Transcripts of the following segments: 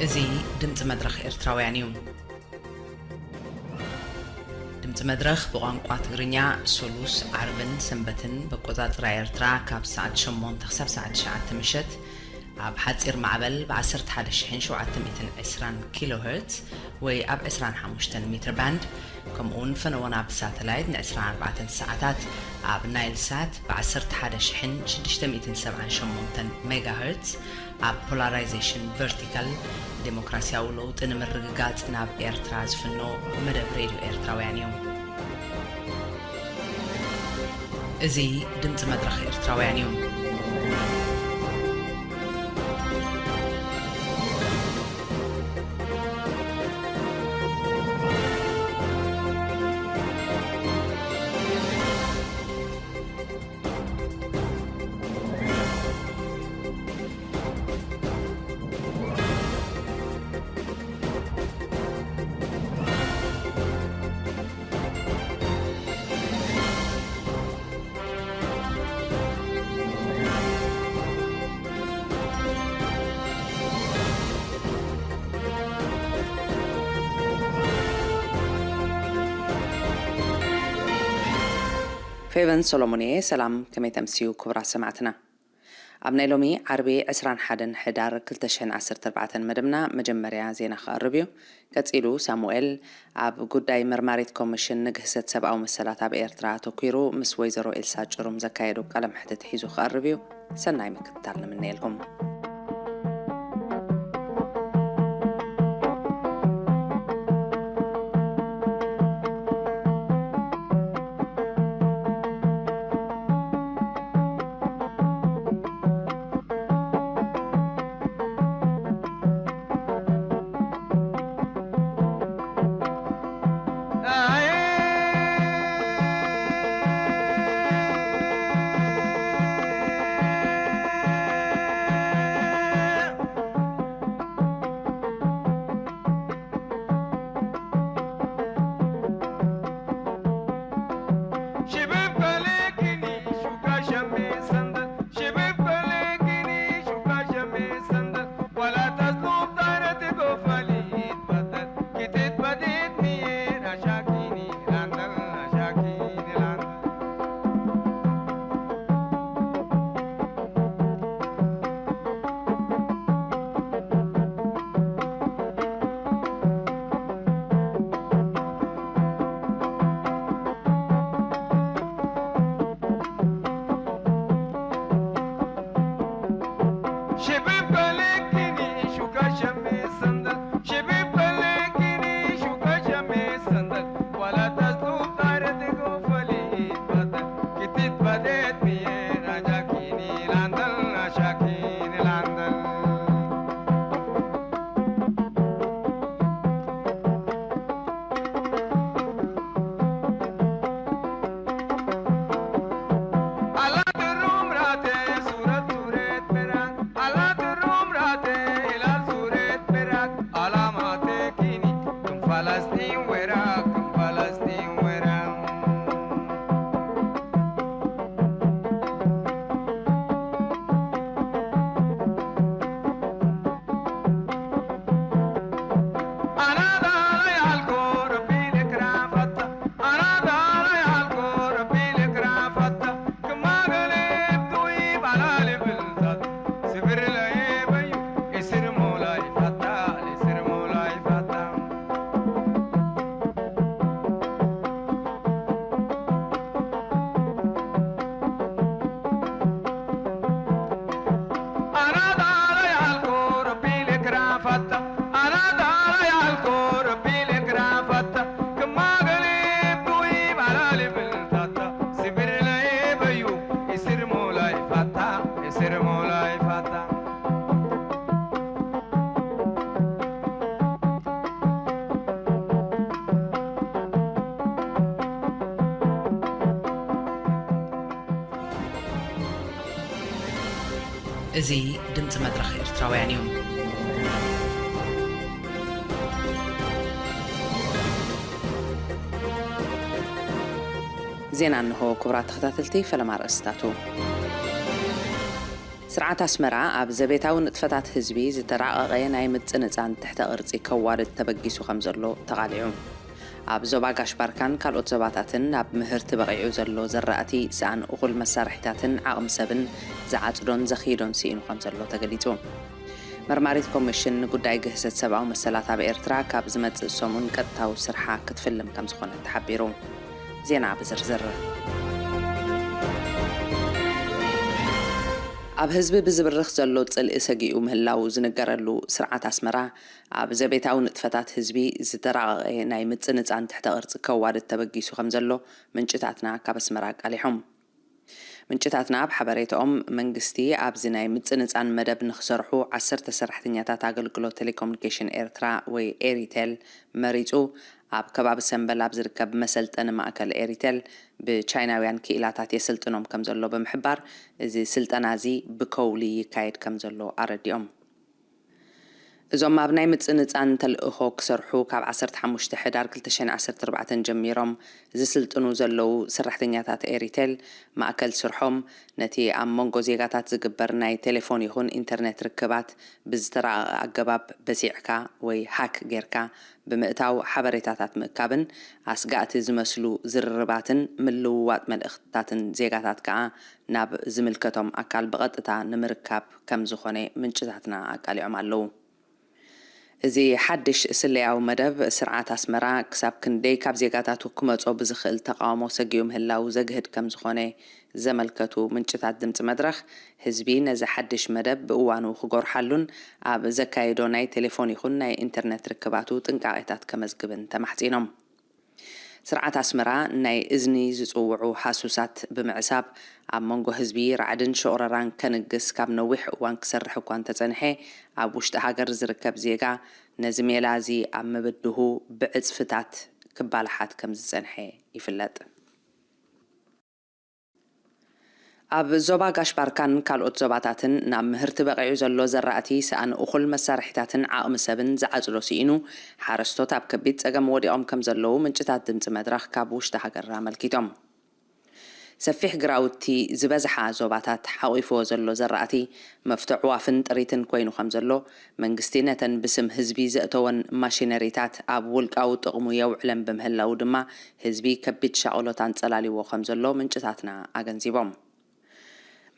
እዚ ድምፂ መድረኽ ኤርትራውያን እዩ። ድምፂ መድረኽ ብቋንቋ ትግርኛ ሱሉስ፣ ዓርብን ሰንበትን በቆፃፅራ ኤርትራ ካብ ሰዓት ሸሞንተ ክሳብ ሰዓት ትሽዓተ ምሸት ኣብ ሓፂር ማዕበል ብ ዓሰርተ ሓደ ሺሕን ሸውዓተ ሚእትን ዕስራን ኪሎ ሄርትዝ ወይ ኣብ ዕስራን ሓሙሽተን ሜትር ባንድ፣ ከምኡውን ፈነወና ብሳተላይት ን ዕስራን ኣርባዕተን ሰዓታት ኣብ ናይል ሳት ብ ዓሰርተ ሓደ ሺሕን ሽዱሽተ ሚእትን ሰብዓን ሸሞንተን ሜጋ ሄርትዝ ኣብ ፖላራይዜሽን ቨርቲካል፣ ዴሞክራሲያዊ ለውጢ ንምርግጋጽ ናብ ኤርትራ ዝፍኖ መደብ ሬድዮ ኤርትራውያን እዩ። እዚ ድምጺ መድረኽ ኤርትራውያን እዩ። ፌቨን ሰሎሞን እየ። ሰላም፣ ከመይ ተምስዩ ክቡራት ሰማዕትና? ኣብ ናይ ሎሚ ዓርቢ ዕስራን ሓደን ሕዳር ክልተ ሽሕን ዓሰርተ ኣርባዕተን መደብና መጀመርያ ዜና ክቐርብ እዩ። ቀጺሉ ሳሙኤል ኣብ ጉዳይ መርማሪት ኮሚሽን ንግህሰት ሰብኣዊ መሰላት ኣብ ኤርትራ ኣተኲሩ ምስ ወይዘሮ ኤልሳ ጭሩም ዘካየዶ ቃለ መሕትት ሒዙ ክቐርብ እዩ። ሰናይ ምክትታል ንምነየልኩም። እዚ ድምፂ መድረኽ ኤርትራውያን እዩ። ዜና እንሆ። ክቡራት ተኸታተልቲ፣ ፈለማ ኣርእስታቱ። ስርዓት ኣስመራ ኣብ ዘቤታዊ ንጥፈታት ህዝቢ ዝተራቐቐ ናይ ምጽንጻን ትሕተ ቅርጺ ከዋርድ ተበጊሱ ከም ዘሎ ተቓሊዑ። ኣብ ዞባ ጋሽ ባርካን ካልኦት ዞባታትን ናብ ምህርቲ በቒዑ ዘሎ ዘራእቲ፣ ሰኣን እኹል መሳርሒታትን ዓቕሚ ሰብን ዝዓጽዶን ዘኽይዶን ስኢኑ ከም ዘሎ ተገሊጹ። መርማሪት ኮሚሽን ንጉዳይ ግህሰት ሰብኣዊ መሰላት ኣብ ኤርትራ ካብ ዝመጽእ ሰሙን ቀጥታዊ ስርሓ ክትፍልም ከም ዝኾነ ተሓቢሩ። ዜና ብዝርዝር። ኣብ ህዝቢ ብዝብርኽ ዘሎ ጽልኢ ሰጊኡ ምህላዉ ዝንገረሉ ስርዓት ኣስመራ፣ ኣብ ዘቤታዊ ንጥፈታት ህዝቢ ዝተራቐቐ ናይ ምጽንጻን ትሕተ ቅርጺ ከዋድድ ተበጊሱ ከም ዘሎ ምንጭታትና ካብ ኣስመራ ኣቃሊሖም። ምንጭታትና ኣብ ሓበሬታኦም፣ መንግስቲ ኣብዚ ናይ ምጽንጻን መደብ ንኽሰርሑ ዓሰርተ ሰራሕተኛታት ኣገልግሎት ቴሌኮሙኒኬሽን ኤርትራ ወይ ኤሪቴል መሪጹ፣ ኣብ ከባቢ ሰምበል ኣብ ዝርከብ መሰልጠኒ ማእከል ኤሪቴል ብቻይናውያን ክኢላታት የሰልጥኖም ከም ዘሎ ብምሕባር፣ እዚ ስልጠና እዚ ብከውሊ ይካየድ ከም ዘሎ ኣረዲኦም። እዞም ኣብ ናይ ምጽንጻን ተልእኾ ክሰርሑ ካብ ዓሰርተ ሓሙሽተ ሕዳር ክልተ ሽሕን ዓሰርተ ኣርባዕተን ጀሚሮም ዝስልጥኑ ዘለዉ ሰራሕተኛታት ኤሪቴል፣ ማእከል ስርሖም ነቲ ኣብ መንጎ ዜጋታት ዝግበር ናይ ቴሌፎን ይኹን ኢንተርኔት ርክባት ብዝተራቐቐ ኣገባብ በሲዕካ ወይ ሃክ ጌርካ ብምእታው ሓበሬታታት ምእካብን ኣስጋእቲ ዝመስሉ ዝርርባትን ምልውዋጥ መልእኽትታትን ዜጋታት ከኣ ናብ ዝምልከቶም ኣካል ብቐጥታ ንምርካብ ከም ዝኾነ ምንጭታትና ኣቃሊዖም ኣለዉ። እዚ ሓድሽ ስለያዊ መደብ ስርዓት ኣስመራ ክሳብ ክንደይ ካብ ዜጋታቱ ክመጾ ብዝኽእል ተቓውሞ ሰጊኡ ምህላዉ ዘግህድ ከም ዝኾነ ዘመልከቱ ምንጭታት ድምጺ መድረኽ፣ ህዝቢ ነዚ ሓድሽ መደብ ብእዋኑ ክጎርሓሉን ኣብ ዘካየዶ ናይ ቴሌፎን ይኹን ናይ ኢንተርኔት ርክባቱ ጥንቃቄታት ከመዝግብን ተማሕጺኖም። ስርዓት ኣስመራ ናይ እዝኒ ዝጽውዑ ሃሱሳት ብምዕሳብ፣ ኣብ መንጎ ህዝቢ ራዕድን ሸቑረራን ከንግስ ካብ ነዊሕ እዋን ክሰርሕ እኳ እንተጸንሐ፣ ኣብ ውሽጢ ሃገር ዝርከብ ዜጋ ነዚ ሜላ እዚ ኣብ ምብድሁ ብዕጽፍታት ክባላሓት ከም ዝጸንሐ ይፍለጥ። ኣብ ዞባ ጋሽ ባርካን ካልኦት ዞባታትን ናብ ምህርቲ በቒዑ ዘሎ ዘራእቲ ሰኣን እኹል መሳርሒታትን ዓቕሚ ሰብን ዝዓጽዶ ስኢኑ፣ ሓረስቶት ኣብ ከቢድ ጸገም ወዲቖም ከም ዘለዉ ምንጭታት ድምጺ መድረኽ ካብ ውሽጢ ሃገር ኣመልኪቶም። ሰፊሕ ግራውቲ ዝበዝሓ ዞባታት ሓቒፍዎ ዘሎ ዘራእቲ መፍቶ ዕዋፍን ጥሪትን ኮይኑ ከም ዘሎ፣ መንግስቲ ነተን ብስም ህዝቢ ዘእተወን ማሽነሪታት ኣብ ውልቃዊ ጥቕሙ የውዕለን ብምህላዉ ድማ ህዝቢ ከቢድ ሻቕሎት ኣንጸላልይዎ ከም ዘሎ ምንጭታትና ኣገንዚቦም።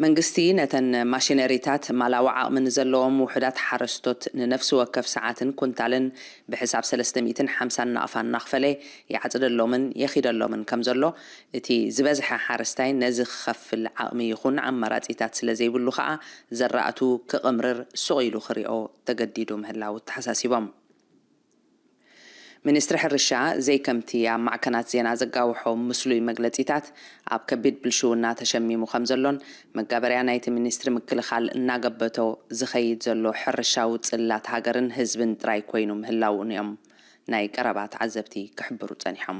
መንግስቲ ነተን ማሽነሪታት ማላዊ ዓቕሚ ንዘለዎም ውሑዳት ሓረስቶት ንነፍሲ ወከፍ ሰዓትን ኩንታልን ብሕሳብ ሰለስተ ሚእትን ሓምሳን ናቕፋ እናኽፈለ ይዓጽደሎምን የኺደሎምን ከም ዘሎ፣ እቲ ዝበዝሐ ሓረስታይ ነዚ ክኸፍል ዓቕሚ ይኹን ኣማራጺታት ስለ ዘይብሉ ከኣ ዘራእቱ ክቕምርር ሱቕ ኢሉ ክሪኦ ተገዲዱ ምህላዉ ተሓሳሲቦም። ሚኒስትሪ ሕርሻ ዘይከምቲ ኣብ ማዕከናት ዜና ዘጋውሖ ምስሉይ መግለጺታት፣ ኣብ ከቢድ ብልሽውና ተሸሚሙ ከም ዘሎን መጋበርያ ናይቲ ሚኒስትሪ ምክልኻል እናገበቶ ዝኸይድ ዘሎ ሕርሻዊ ጽላት ሃገርን ህዝብን ጥራይ ኮይኑ ምህላዉን እዮም ናይ ቀረባ ተዓዘብቲ ክሕብሩ ጸኒሖም።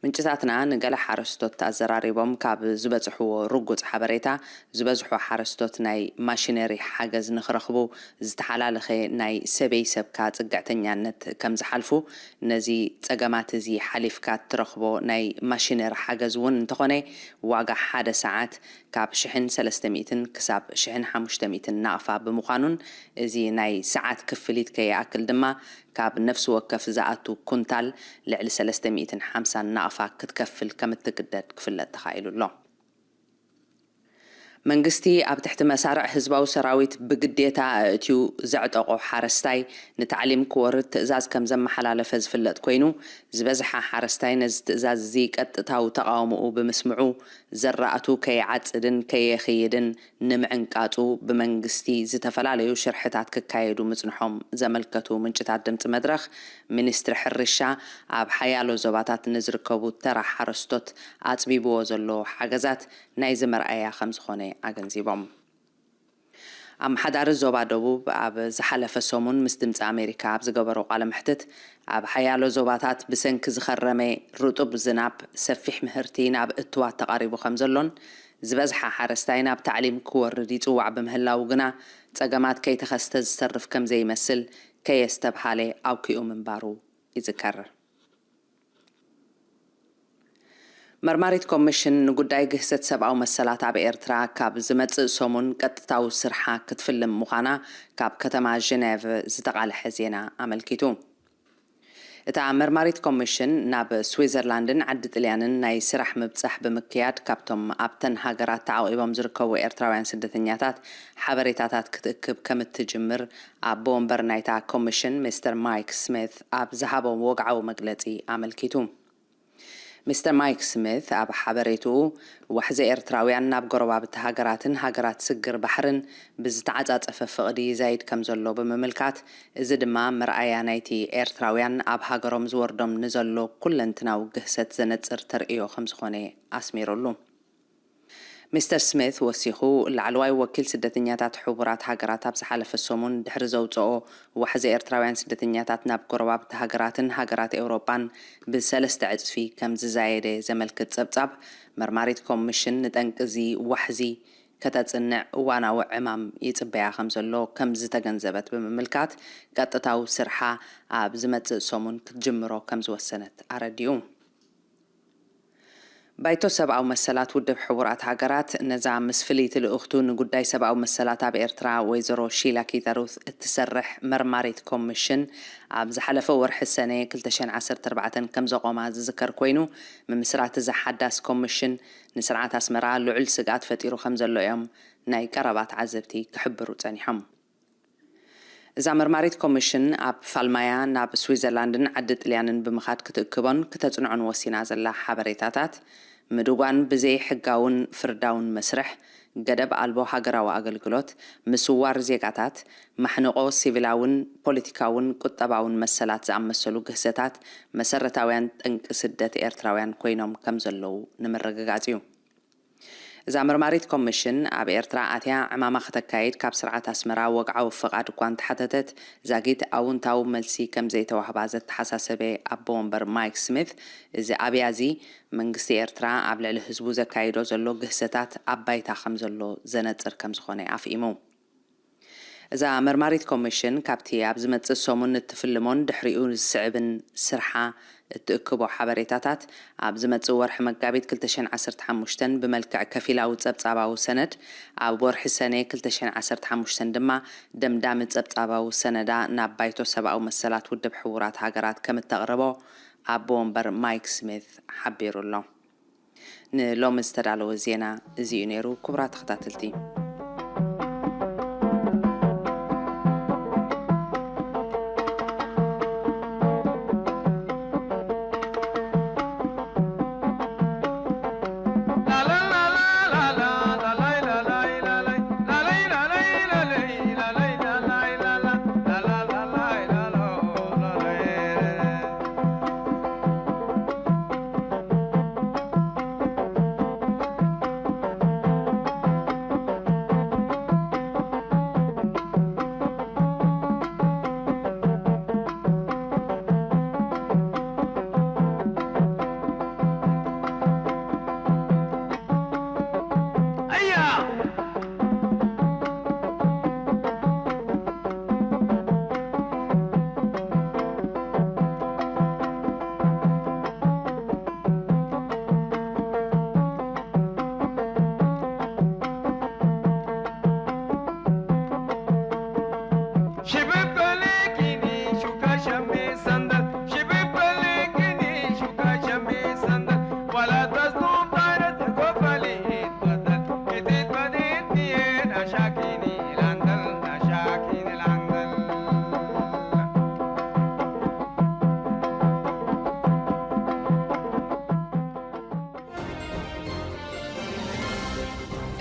ምንጭታትና ንገለ ሓረስቶት ኣዘራሪቦም ካብ ዝበጽሕዎ ርጉጽ ሓበሬታ፣ ዝበዝሑ ሓረስቶት ናይ ማሽነሪ ሓገዝ ንኽረኽቡ ዝተሓላለኸ ናይ ሰበይ ሰብካ ጽግዕተኛነት ከም ዝሓልፉ፣ ነዚ ጸገማት እዚ ሓሊፍካ እትረኽቦ ናይ ማሽነሪ ሓገዝ እውን እንተኾነ፣ ዋጋ ሓደ ሰዓት ካብ ሽሕን ሰለስተ ሚእትን ክሳብ ሽሕን ሓሙሽተ ሚእትን ናቕፋ ብምዃኑን፣ እዚ ናይ ሰዓት ክፍሊት ከይኣክል ድማ ካብ ነፍሲ ወከፍ ዝኣቱ ኩንታል ልዕሊ ሰለስተ ሚእትን ሓምሳን ናቕፋ ክትከፍል ከም እትግደድ ክፍለጥ ተኻኢሉ ኣሎ። መንግስቲ ኣብ ትሕቲ መሳርዕ ህዝባዊ ሰራዊት ብግዴታ ኣእትዩ ዘዕጠቖ ሓረስታይ ንታዕሊም ክወርድ ትእዛዝ ከም ዘመሓላለፈ ዝፍለጥ ኮይኑ፣ ዝበዝሓ ሓረስታይ ነዚ ትእዛዝ እዚ ቀጥታዊ ተቓውሞኡ ብምስምዑ፣ ዘራእቱ ከይዓጽድን ከየኽይድን ንምዕንቃጹ ብመንግስቲ ዝተፈላለዩ ሽርሕታት ክካየዱ ምጽንሖም ዘመልከቱ ምንጭታት ድምጺ መድረኽ፣ ሚኒስትሪ ሕርሻ ኣብ ሓያሎ ዞባታት ንዝርከቡ ተራ ሓረስቶት ኣጽቢብዎ ዘሎ ሓገዛት ናይዚ መርኣያ ከም ዝኾነ ኣገንዚቦም። ኣመሓዳሪ ዞባ ደቡብ ኣብ ዝሓለፈ ሰሙን ምስ ድምጺ ኣሜሪካ ኣብ ዝገበሮ ቃለ መሕትት፣ ኣብ ሓያሎ ዞባታት ብሰንኪ ዝኸረመ ርጡብ ዝናብ ሰፊሕ ምህርቲ ናብ እትዋት ተቓሪቡ ከም ዘሎን፣ ዝበዝሓ ሓረስታይ ናብ ታዕሊም ክወርድ ይጽዋዕ ብምህላዉ ግና፣ ጸገማት ከይተኸስተ ዝተርፍ ከም ዘይመስል ከየስተብሃለ ኣውኪኡ ምንባሩ ይዝከር። መርማሪት ኮሚሽን ንጉዳይ ግህሰት ሰብኣዊ መሰላት ኣብ ኤርትራ ካብ ዝመጽእ ሰሙን ቀጥታዊ ስርሓ ክትፍልም ምዃና ካብ ከተማ ጀኔቭ ዝተቓልሐ ዜና ኣመልኪቱ። እታ መርማሪት ኮሚሽን ናብ ስዊዘርላንድን ዓዲ ጥልያንን ናይ ስራሕ ምብጻሕ ብምክያድ፣ ካብቶም ኣብተን ሃገራት ተዓቒቦም ዝርከቡ ኤርትራውያን ስደተኛታት ሓበሬታታት ክትእክብ ከም እትጅምር ኣቦ ወንበር ናይታ ኮሚሽን ሚስተር ማይክ ስሚት ኣብ ዝሃቦ ወግዓዊ መግለጺ ኣመልኪቱ። ሚስተር ማይክ ስሚት ኣብ ሓበሬትኡ፣ ዋሕዚ ኤርትራውያን ናብ ጎረባብቲ ሃገራትን ሃገራት ስግር ባሕርን ብዝተዓጻጸፈ ፍቕዲ ይዛይድ ከም ዘሎ ብምምልካት፣ እዚ ድማ መርኣያ ናይቲ ኤርትራውያን ኣብ ሃገሮም ዝወርዶም ንዘሎ ኩለንትናዊ ግህሰት ዘነጽር ተርእዮ ከም ዝኾነ ኣስሚሩሉ። ሚስተር ስሚት ወሲኹ፣ ላዕለዋይ ወኪል ስደተኛታት ሕቡራት ሃገራት ኣብ ዝሓለፈ ሰሙን ድሕሪ ዘውጽኦ፣ ዋሕዚ ኤርትራውያን ስደተኛታት ናብ ጎረባብቲ ሃገራትን ሃገራት ኤውሮጳን ብሰለስተ ዕጽፊ ከም ዝዛየደ ዘመልክት ጸብጻብ፣ መርማሪት ኮሚሽን ንጠንቂ እዚ ዋሕዚ ከተጽንዕ እዋናዊ ዕማም ይጽበያ ከም ዘሎ ከም ዝተገንዘበት ብምምልካት፣ ቀጥታዊ ስርሓ ኣብ ዝመጽእ ሰሙን ክትጅምሮ ከም ዝወሰነት ኣረዲኡ። ባይቶ ሰብኣዊ መሰላት ውድብ ሕቡራት ሃገራት፣ ነዛ ምስ ፍልይቲ ልእኽቱ ንጉዳይ ሰብኣዊ መሰላት ኣብ ኤርትራ ወይዘሮ ሺላ ኪታሩት እትሰርሕ መርማሪት ኮሚሽን፣ ኣብ ዝሓለፈ ወርሒ ሰነ ክልተ ሽሕን ዓሰርተ ኣርባዕተን ከም ዘቖማ ዝዝከር ኮይኑ፣ ምምስራት እዚ ሓዳስ ኮሚሽን ንስርዓት ኣስመራ ልዑል ስግኣት ፈጢሩ ከም ዘሎ እዮም ናይ ቀረባ ተዓዘብቲ ክሕብሩ ጸኒሖም። እዛ መርማሪት ኮሚሽን ኣብ ፋልማያ ናብ ስዊዘርላንድን ዓዲ ጥልያንን ብምኻድ ክትእክቦን ክተጽንዖን ወሲና ዘላ ሓበሬታታት፣ ምድጓን ብዘይ ሕጋውን ፍርዳውን መስርሕ፣ ገደብ ኣልቦ ሃገራዊ ኣገልግሎት፣ ምስዋር ዜጋታት፣ ማሕንቖ ሲቪላውን ፖለቲካውን ቁጠባውን መሰላት ዝኣመሰሉ ግህሰታት መሰረታውያን ጠንቂ ስደት ኤርትራውያን ኮይኖም ከም ዘለዉ ንምርግጋጽ እዩ። እዛ መርማሪት ኮሚሽን ኣብ ኤርትራ ኣትያ ዕማማ ከተካይድ ካብ ስርዓት ኣስመራ ወግዓዊ ፍቓድ እኳ እንተሓተተት፣ ዛጊት ኣውንታዊ መልሲ ከም ዘይተዋህባ ዘተሓሳሰበ ኣቦ ወንበር ማይክ ስሚት፣ እዚ ኣብያ እዚ መንግስቲ ኤርትራ ኣብ ልዕሊ ህዝቡ ዘካይዶ ዘሎ ግህሰታት ኣብ ባይታ ከም ዘሎ ዘነጽር ከም ዝኾነ ኣፍኢሙ። እዛ መርማሪት ኮሚሽን ካብቲ ኣብ ዝመጽእ ሰሙን እትፍልሞን ድሕሪኡ ዝስዕብን ስርሓ እትእክቦ ሓበሬታታት፣ ኣብ ዝመጽእ ወርሒ መጋቢት ክልተ ሽሕን ዓሰርተ ሓሙሽተን ብመልክዕ ከፊላዊ ጸብጻባዊ ሰነድ፣ ኣብ ወርሒ ሰነ ክልተ ሽሕን ዓሰርተ ሓሙሽተን ድማ ደምዳሚ ጸብጻባዊ ሰነዳ ናብ ባይቶ ሰብኣዊ መሰላት ውድብ ሕቡራት ሃገራት ከም እተቕርቦ ኣቦ ወንበር ማይክ ስሚት ሓቢሩ ኣሎ። ንሎሚ ዝተዳለወ ዜና እዚ እዩ ነይሩ። ክቡራት ተኸታተልቲ፣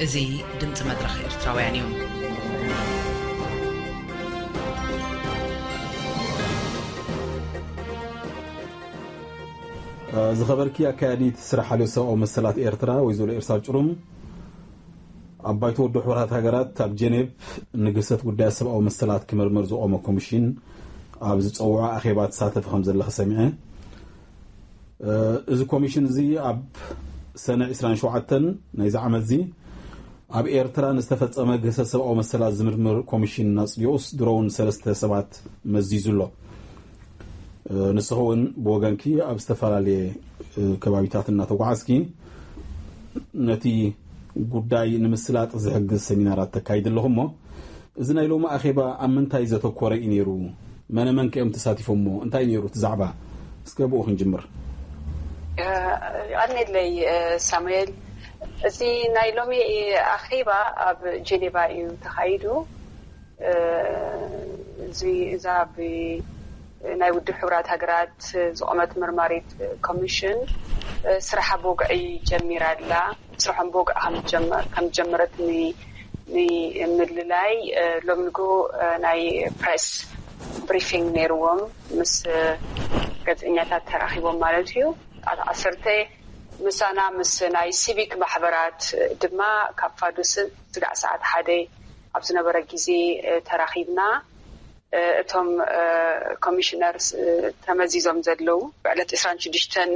እዚ ድምፂ መድረኽ ኤርትራውያን እዩ። ዝኸበርኪ ኣካያዲት ስራሕ ሓልዮት ሰብኣዊ መሰላት ኤርትራ ወይዘሮ ኤርሳል ጭሩም፣ ኣብ ባይቶ ውድብ ሕቡራት ሃገራት ኣብ ጀኔቭ ንግህሰት ጉዳያት ሰብኣዊ መሰላት ክምርምር ዝቖመ ኮሚሽን ኣብ ዝጸውዖ ኣኼባ ትሳተፊ ከም ዘለኺ ሰሚዐ። እዚ ኮሚሽን እዚ ኣብ ሰነ ዕስራን ሸውዓተን ናይዚ ዓመት እዚ ኣብ ኤርትራ ንዝተፈጸመ ግህሰት ሰብኣዊ መሰላት ዝምርምር ኮሚሽን ኣጽዲቑስ ድሮ እውን ሰለስተ ሰባት መዚዙ ኣሎ። ንስኺ እውን ብወገንኪ ኣብ ዝተፈላለየ ከባቢታት እናተጓዓዝኪ ነቲ ጉዳይ ንምስላጥ ዝሕግዝ ሰሚናራት ተካይዲ ኣለኹ። እሞ እዚ ናይ ሎሚ ኣኼባ ኣብ ምንታይ ዘተኮረ እዩ ነይሩ? መነ መን ከ እዮም ተሳቲፎሞ? እንታይ ነይሩ እቲ ዛዕባ? እስከ ብኡ ክንጅምር። ኣነለይ ሳሙኤል፣ እዚ ናይ ሎሚ ኣኼባ ኣብ ጄኔቫ እዩ ተኻይዱ። እዚ እዛ ብ ናይ ውድብ ሕቡራት ሃገራት ዝቆመት መርማሪት ኮሚሽን ስራሓ ብወግዒ ጀሚራ ኣላ። ስርሖም ብወግዒ ከም ዝጀመረት ንምልላይ ሎም ንግሆ ናይ ፕሬስ ብሪፊንግ ነይርዎም ምስ ጋዜጠኛታት ተራኺቦም ማለት እዩ። ሰዓት ዓሰርተ ምሳና ምስ ናይ ሲቪክ ማሕበራት ድማ ካብ ፋዱስ ስጋዕ ሰዓት ሓደ ኣብ ዝነበረ ግዜ ተራኺብና። እቶም ኮሚሽነር ተመዚዞም ዘለዉ ብዕለት ዕስራን ሽዱሽተን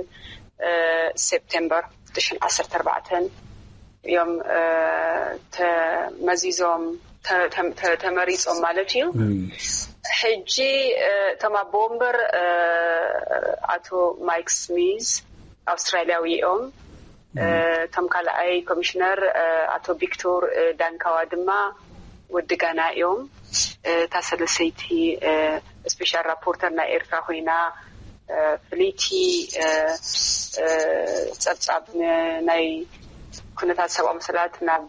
ሴፕቴምበር ክልተ ሽሕን ዓሰርተ ኣርባዕተን እዮም ተመዚዞም ተመሪፆም ማለት እዩ። ሕጂ እቶም ኣቦ ወንበር ኣቶ ማይክ ስሚዝ ኣውስትራሊያዊ እዮም። እቶም ካልኣይ ኮሚሽነር ኣቶ ቪክቶር ዳንካዋ ድማ ወዲ ጋና እዮም። እታ ሰለሰይቲ ስፔሻል ራፖርተር ናይ ኤርትራ ኮይና ፍልይቲ ፀብፃብ ናይ ኩነታት ሰብኣዊ መሰላት ናብ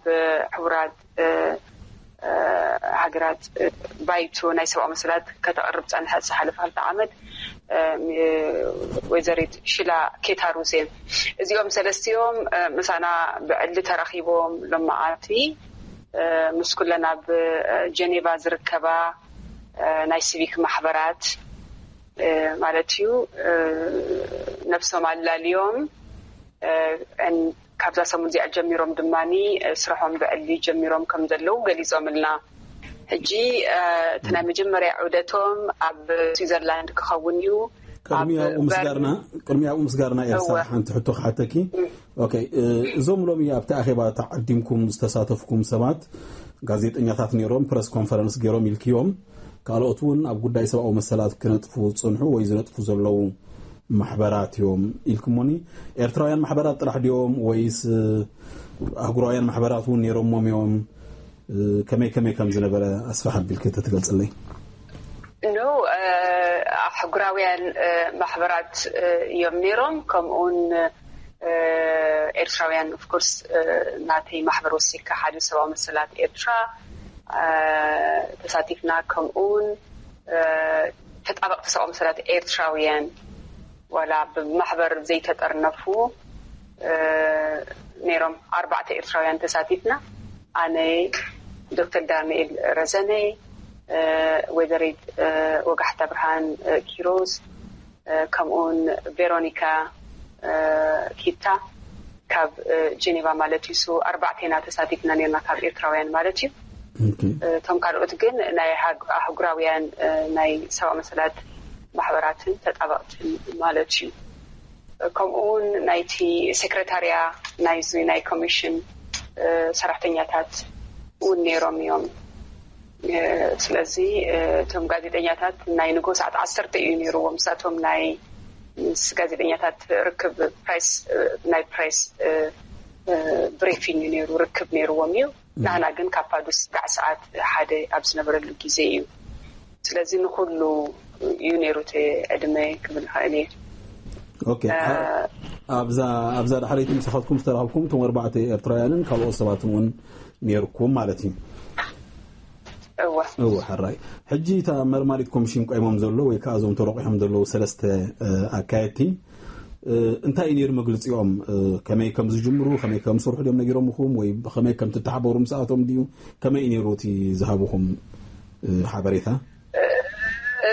ሕቡራት ሃገራት ባይቶ ናይ ሰብኣዊ መሰላት ከተቕርብ ፀንሐት ዝሓለፈ ክልተ ዓመት ወይዘሪት ሽላ ኬታሩዝ እየን። እዚኦም ሰለስቲኦም ምሳና ብዕሊ ተራኺቦም ሎማዓንቲ ምስ ኩለን ኣብ ጀኔቫ ዝርከባ ናይ ሲቪክ ማሕበራት ማለት እዩ ነብሶም ኣላልዮም ካብዛ ሰሙን እዚኣ ጀሚሮም ድማ ስርሖም ብዕሊ ጀሚሮም ከም ዘለዉ ገሊፆምልና። ሕጂ እቲ ናይ መጀመርያ ዑደቶም ኣብ ስዊዘርላንድ ክኸውን እዩ። ቅድሚያኡ ምስጋርና ቅድሚያኡ ምስጋርና ኤልሳ ሓንቲ ሕቶ ክሓተኪ። ኦኬ፣ እዞም ሎሚ ኣብቲ ኣኼባ ተዓዲምኩም ዝተሳተፍኩም ሰባት ጋዜጠኛታት ነይሮም፣ ፕረስ ኮንፈረንስ ገይሮም ኢልክዮም። ካልኦት እውን ኣብ ጉዳይ ሰብኣዊ መሰላት ክነጥፉ ዝፅንሑ ወይ ዝነጥፉ ዘለዉ ማሕበራት እዮም ኢልኩሞኒ። ኤርትራውያን ማሕበራት ጥራሕ ድዮም ወይስ ኣህጉራውያን ማሕበራት እውን ነይሮሞም እዮም? ከመይ ከመይ ከም ዝነበረ ኣስፋሕ ኣቢልኪ ተትገልጽለይ። ኖ ኣሕጉራውያን ማሕበራት እዮም ነይሮም። ከምኡውን ኤርትራውያን ኦፍኮርስ ናተይ ማሕበር ወሲድካ ሓደ ሰብኣዊ መሰላት ኤርትራ ተሳቲፍና። ከምኡውን ተጣበቕቲ ሰብኣዊ መሰላት ኤርትራውያን ዋላ ብማሕበር ዘይተጠርነፉ ነይሮም። ኣርባዕተ ኤርትራውያን ተሳቲፍና። ኣነ፣ ዶክተር ዳንኤል ረዘነ፣ ወይዘሪት ወጋሕታ ብርሃን ኪሮስ፣ ከምኡውን ቬሮኒካ ኪታ ካብ ጀኔቫ ማለት እዩ። ኣርባዕቴና ተሳቲፍና ነርና ካብ ኤርትራውያን ማለት እዩ። እቶም ካልኦት ግን ናይ ኣህጉራውያን ናይ ሰብኣዊ መሰላት ማሕበራትን ተጣበቕትን ማለት እዩ። ከምኡ እውን ናይቲ ሴክረታርያ ናይዚ ናይ ኮሚሽን ሰራሕተኛታት እውን ነይሮም እዮም። ስለዚ እቶም ጋዜጠኛታት ናይ ንጎ ሰዓት ዓሰርተ እዩ ነይርዎም። ንሳቶም ናይ ምስ ጋዜጠኛታት ርክብ ፕሬስ ናይ ፕሬስ ብሪፊንግ ነይሩ ርክብ ነይርዎም እዩ። ናህና ግን ካብ ፋዱስ ጋዕ ሰዓት ሓደ ኣብ ዝነበረሉ ግዜ እዩ። ስለዚ ንኩሉ እዩ ነይሩ እቲ ዕድመ ክብል ይኽእል እየ። ኦኬ፣ ኣብዛ ኣብዛ ዳሕረይቲ ምሳኻትኩም ዝተረኸብኩም እቶም ኣርባዕተ ኤርትራውያንን ካልኦት ሰባትን እውን ነይርኩም ማለት እዩ። እወ እወ፣ ሕራይ። ሕጂ እታ መርማሪት ኮሚሽን ቆይሞም ዘሎ ወይ ከዓ እዞም ተረቂሖም ዘለዉ ሰለስተ ኣካየድቲ እንታይ እዩ ነይሩ መግልፂኦም? ከመይ ከም ዝጅምሩ፣ ከመይ ከም ዝሰርሑ ድዮም ነጊሮምኹም ወይ ብኸመይ ከም ትተሓበሩ ምስኣቶም ድዩ? ከመይ እዩ ነይሩ እቲ ዝሃብኹም ሓበሬታ?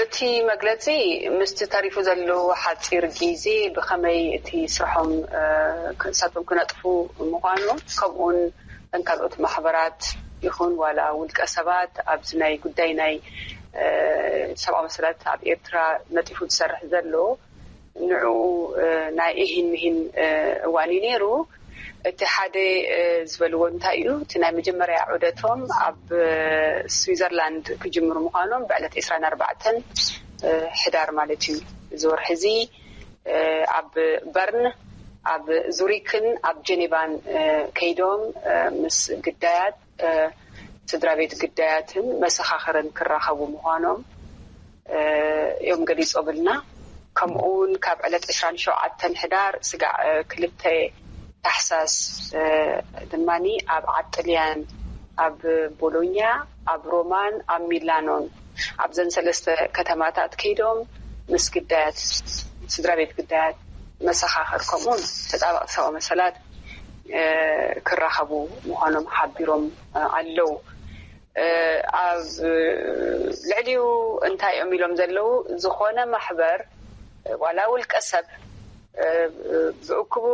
እቲ መግለፂ ምስቲ ተሪፉ ዘሎ ሓፂር ግዜ ብኸመይ እቲ ስርሖም ንሳቶም ክነጥፉ ምዃኑ፣ ከምኡውን እተን ካልኦት ማሕበራት ይኹን ዋላ ውልቀ ሰባት ኣብዚ ናይ ጉዳይ ናይ ሰብኣዊ መሰላት ኣብ ኤርትራ ነጢፉ ዝሰርሕ ዘሎ ንዕኡ ናይ እሂን ምሂን እዋን እዩ ነይሩ። እቲ ሓደ ዝበልዎ እንታይ እዩ፣ እቲ ናይ መጀመርያ ዑደቶም ኣብ ስዊዘርላንድ ክጅምሩ ምዃኖም ብዕለት ዕስራን ኣርባዕተን ሕዳር ማለት እዩ። እዚ ወርሒ እዚ ኣብ በርን፣ ኣብ ዙሪክን ኣብ ጀኔቫን ከይዶም ምስ ግዳያት ስድራ ቤት ግዳያትን መሰኻኽርን ክራኸቡ ምዃኖም እዮም ገሊጾምልና። ከምኡውን ካብ ዕለት ዕስራን ሸውዓተን ሕዳር ስጋዕ ክልተ ታሕሳስ ድማ ኣብ ዓጥልያን፣ ኣብ ቦሎኛ፣ ኣብ ሮማን ኣብ ሚላኖን፣ ኣብዘን ሰለስተ ከተማታት ከይዶም ምስ ግዳያት፣ ስድራ ቤት ግዳያት፣ መሰኻኽር ከምኡውን ተጣበቕቲ ሰብኣዊ መሰላት ክራኸቡ ምዃኖም ሓቢሮም ኣለዉ። ኣብ ልዕሊኡ እንታይ እዮም ኢሎም ዘለዉ? ዝኾነ ማሕበር ዋላ ውልቀ ሰብ ብእክቡ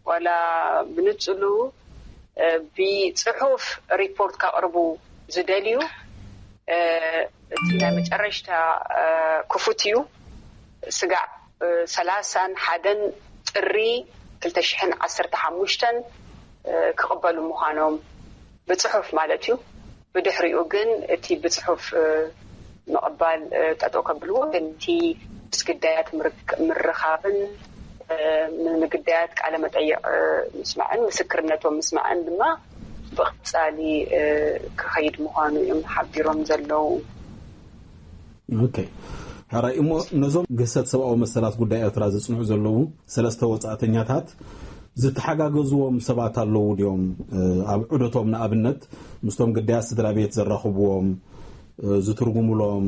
ዋላ ብንጽሉ ብጽሑፍ ሪፖርት ከቕርቡ ዝደልዩ፣ እቲ ናይ መጨረሽታ ክፉት እዩ። ስጋዕ ሰላሳን ሓደን ጥሪ ክልተ ሽሕን ዓሰርተ ሓሙሽተን ክቕበሉ ምዃኖም ብጽሑፍ ማለት እዩ። ብድሕሪኡ ግን እቲ ብጽሑፍ ምቕባል ጠጠው ከብልዎ፣ ግን እቲ ምስ ግዳያት ምርካብን ንግዳያት ቃለ መጠይቕ ምስማዕን ምስክርነቶም ምስማዕን ድማ ብቐጻሊ ክኸይድ ምዃኑ እዮም ሓቢሮም ዘለዉ። ኦኬ፣ ሕራይ እሞ ነዞም ግህሰት ሰብኣዊ መሰላት ጉዳይ ኤርትራ ዘጽንዑ ዘለዉ ሰለስተ ወጻእተኛታት ዝተሓጋገዝዎም ሰባት ኣለዉ ድዮም? ኣብ ዑደቶም ንኣብነት ምስቶም ግዳያት ስድራ ቤት ዘራኽብዎም፣ ዝትርጉሙሎም፣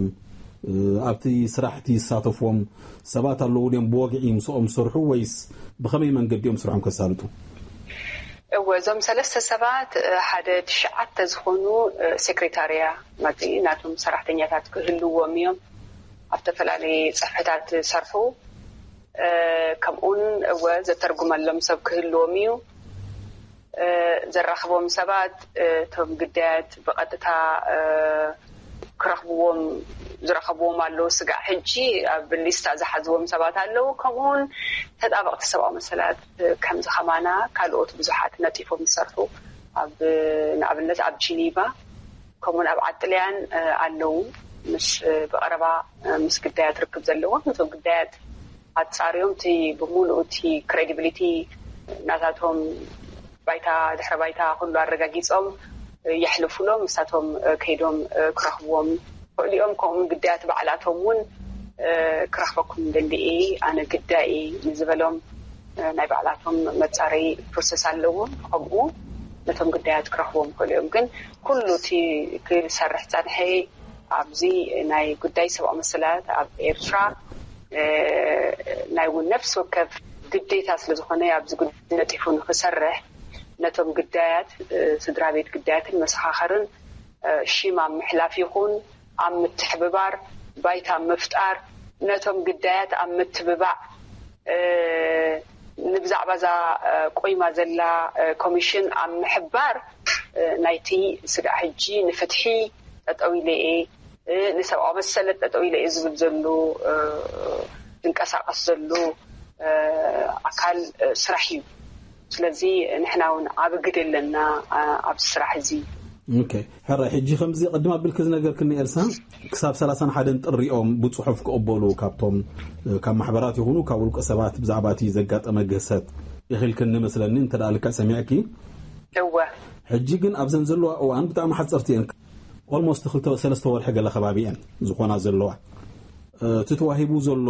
ኣብቲ ስራሕቲ ዝሳተፍዎም ሰባት ኣለዉ ድዮም? ብወግዒ ምስኦም ዝሰርሑ ወይስ ብኸመይ መንገዲ እዮም ስርሖም ከሳልጡ? እወ፣ እዞም ሰለስተ ሰባት ሓደ ትሽዓተ ዝኾኑ ሴክሬታርያ ማለት ናቶም ሰራሕተኛታት ክህልዎም እዮም። ኣብ ዝተፈላለየ ጽሕፈታት ዝሰርሑ ከምኡን እወ ዘተርጉመሎም ሰብ ክህልዎም እዩ። ዘራኽቦም ሰባት እቶም ግዳያት ብቐጥታ ክረኽብዎም ዝረኸብዎም ኣለዉ። ስጋዕ ሕጂ ኣብ ሊስታ ዝሓዝዎም ሰባት ኣለዉ። ከምኡውን ተጣበቕቲ ሰብኣዊ መሰላት ከምዚ ከማና ካልኦት ብዙሓት ነጢፎም ዝሰርሑ ኣብ ንኣብነት ኣብ ጂኒቫ ከምኡን ኣብ ዓጥልያን ኣለዉ። ምስ ብቐረባ ምስ ግዳያት ርክብ ዘለዎም ነቶም ግዳያት ኣጻርዮም እቲ ብምሉእ እቲ ክሬዲቢሊቲ ናታቶም ባይታ ድሕረ ባይታ ኩሉ ኣረጋጊጾም የሕልፉሎም። ንሳቶም ከይዶም ክረኽብዎም ክኽእሉ እዮም። ከምኡውን ግዳያት ባዕላቶም እውን ክረኽበኩም ደሊ እየ ኣነ ግዳይ ንዝበሎም ናይ ባዕላቶም መጻረይ ፕሮሰስ ኣለዎም። ከምኡ ነቶም ግዳያት ክረኽቦም ይኽእሉ እዮም። ግን ኩሉ እቲ ክሰርሕ ጸንሐ ኣብዚ ናይ ጉዳይ ሰብኣዊ መሰላት ኣብ ኤርትራ ናይ እውን ነፍሲ ወከፍ ግዴታ ስለ ዝኾነ ኣብዚ ጉዳይ ነጢፉ ንክሰርሕ ነቶም ግዳያት ስድራ ቤት ግዳያትን መሰኻኽርን ሽም ኣብ ምሕላፍ ይኹን ኣብ ምትሕብባር ባይታ ምፍጣር ነቶም ግዳያት ኣብ ምትብባዕ ንብዛዕባ እዛ ቆይማ ዘላ ኮሚሽን ኣብ ምሕባር ናይቲ ስጋዕ ሕጂ ንፍትሒ ጠጠው ኢለ እየ ንሰብኣዊ መሰለት ጠጠው ኢለ እየ ዝብል ዘሎ ዝንቀሳቀስ ዘሎ ኣካል ስራሕ እዩ። ስለዚ ንሕና እውን ዓቢ ግደ ኣለና ኣብዚ ስራሕ እዚ። ኦኬ፣ ሕራይ ሕጂ ከምዚ ቅድም ኣቢልኪ ዝነገርክኒ ኤልሳ ክሳብ ሰላሳን ሓደን ጥሪኦም ብጽሑፍ ክቕበሉ ካብቶም ካብ ማሕበራት ይኹኑ ካብ ውልቀ ሰባት ብዛዕባ እቲ ዘጋጠመ ግህሰት ኢኺልክኒ መስለኒ እንተ ደኣ ልክዕ ሰሚዕኪ። እወ። ሕጂ ግን ኣብዘን ዘለዋ እዋን ብጣዕሚ ሓጸርቲ እየን። ኦልሞስት ክልተ ሰለስተ ወርሒ ገለ ከባቢ እየን ዝኾና ዘለዋ። እቲ ተዋሂቡ ዘሎ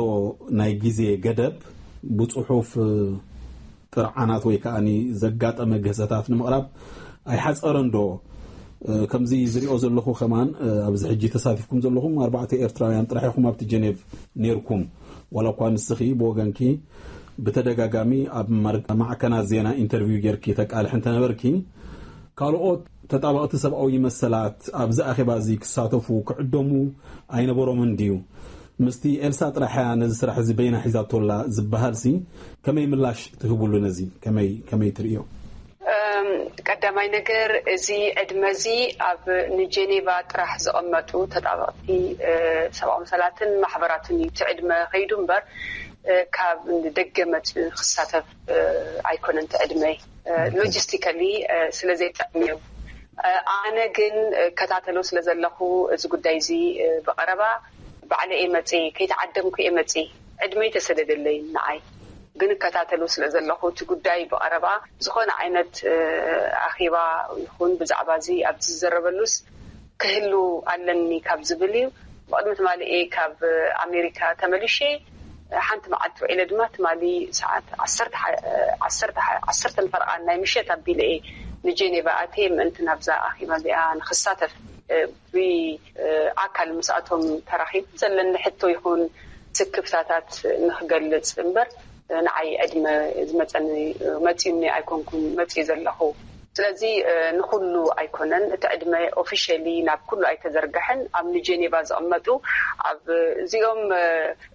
ናይ ግዜ ገደብ ብጽሑፍ ጥርዓናት ወይ ከኣ ዘጋጠመ ግህሰታት ንምቕራብ ኣይሓጸረን ዶ? ከምዚ ዝሪኦ ዘለኹ ከማን ኣብዚ ሕጂ ተሳቲፍኩም ዘለኹም ኣርባዕተ ኤርትራውያን ጥራሕ ኢኹም ኣብቲ ጀኔቭ ኔርኩም። ዋላ እኳ ንስኺ ብወገንኪ ብተደጋጋሚ ኣብ ማዕከናት ዜና ኢንተርቪው ጌርኪ ተቃልሒ እንተነበርኪ ካልኦት ተጣበቕቲ ሰብኣዊ መሰላት ኣብዚ ኣኼባ እዚ ክሳተፉ ክዕደሙ ኣይነበሮምን ድዩ? ምስቲ ኤልሳ ጥራሕ እያ ነዚ ስራሕ እዚ በይና ሒዛቶ ኣላ ዝበሃል ሲ ከመይ ምላሽ ትህብሉ ነዚ ከመይ ከመይ ትርእዮ? ቀዳማይ ነገር እዚ ዕድመ እዚ ኣብ ንጀኔቫ ጥራሕ ዝቐመጡ ተጣበቕቲ ሰብኣዊ መሰላትን ማሕበራትን እዩ እቲ ዕድመ ከይዱ እምበር ካብ ደገ መፅኡ ክሳተፍ ኣይኮነን እቲ ዕድመይ። ሎጂስቲካሊ ስለ ዘይጠዕም እዩ። ኣነ ግን እከታተሎ ስለ ዘለኹ እዚ ጉዳይ እዚ ብቐረባ ባዕለ እየ መፅእ፣ ከይተዓደምኩ እየ መፅእ። ዕድመይ ተሰደደለይ ንዓይ። ግን እከታተሉ ስለ ዘለኹ እቲ ጉዳይ ብቐረባ ዝኾነ ዓይነት ኣኼባ ይኹን ብዛዕባ እዚ ኣብዚ ዝዘረበሉስ ክህሉ ኣለኒ ካብ ዝብል እዩ። ብቕድሚ ትማሊ እየ ካብ ኣሜሪካ ተመሊሸ። ሓንቲ መዓልቲ ውዒለ ድማ ትማሊ ሰዓት ዓሰርተ ፈረቓን ናይ ምሸት ኣቢለ እየ ንጄኔቫ ኣትየ ምእንቲ ናብዛ ኣኼባ እዚኣ ንክሳተፍ ብኣካል ምስኣቶም ተራኺቡ ዘለኒ ሕቶ ይኹን ስክፍታታት ንክገልፅ እምበር ንዓይ ዕድመ ዝመፀኒ መፂኡኒ ኣይኮንኩን መፂኡ ዘለኹ። ስለዚ ንኩሉ ኣይኮነን እቲ ዕድመ ኦፊሻሊ ናብ ኩሉ ኣይተዘርግሐን። ኣብ ንጄኔቫ ዝቕመጡ ኣብ እዚኦም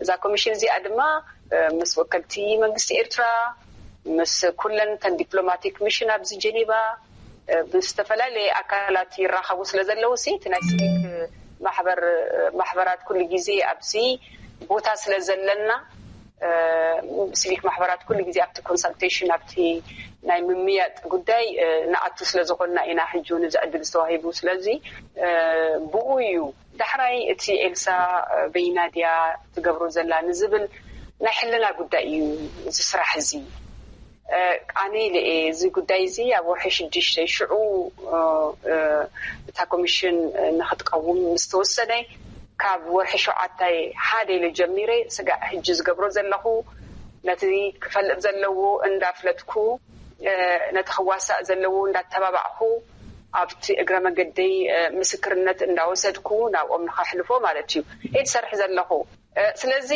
እዛ ኮሚሽን እዚኣ ድማ ምስ ወከልቲ መንግስቲ ኤርትራ ምስ ኩለን ተን ዲፕሎማቲክ ሚሽን ኣብዚ ጄኔቫ ምስ ዝተፈላለየ ኣካላት ይራኸቡ ስለ ዘለዉ ሲ እቲ ናይ ሲቪክ ማሕበር ማሕበራት ኩሉ ግዜ ኣብዚ ቦታ ስለ ዘለና ሲቪክ ማሕበራት ኩሉ ግዜ ኣብቲ ኮንሳልቴሽን ኣብቲ ናይ ምምያጥ ጉዳይ ንኣቱ ስለ ዝኾንና ኢና ሕጂ እውን እዚ ዕድል ዝተዋሂቡ። ስለዚ ብኡ እዩ ዳሕራይ እቲ ኤልሳ በይና ድያ ትገብሮ ዘላ ንዝብል ናይ ሕልና ጉዳይ እዩ እዚ ስራሕ እዚ። ኣነ ኢለ እየ እዚ ጉዳይ እዚ ኣብ ወርሒ ሽዱሽተ ሽዑ እታ ኮሚሽን ንክትቀውም ምስ ተወሰነ ካብ ወርሒ ሸውዓተ ሓደ ኢለ ጀሚረ ስጋዕ ሕጂ ዝገብሮ ዘለኹ ነቲ ክፈልጥ ዘለዎ እንዳፍለጥኩ ነቲ ክዋሳእ ዘለዎ እንዳተባባዕኩ ኣብቲ እግረ መገደይ ምስክርነት እንዳወሰድኩ ናብኦም ንኸሕልፎ ማለት እዩ እየ ዝሰርሕ ዘለኹ። ስለዚ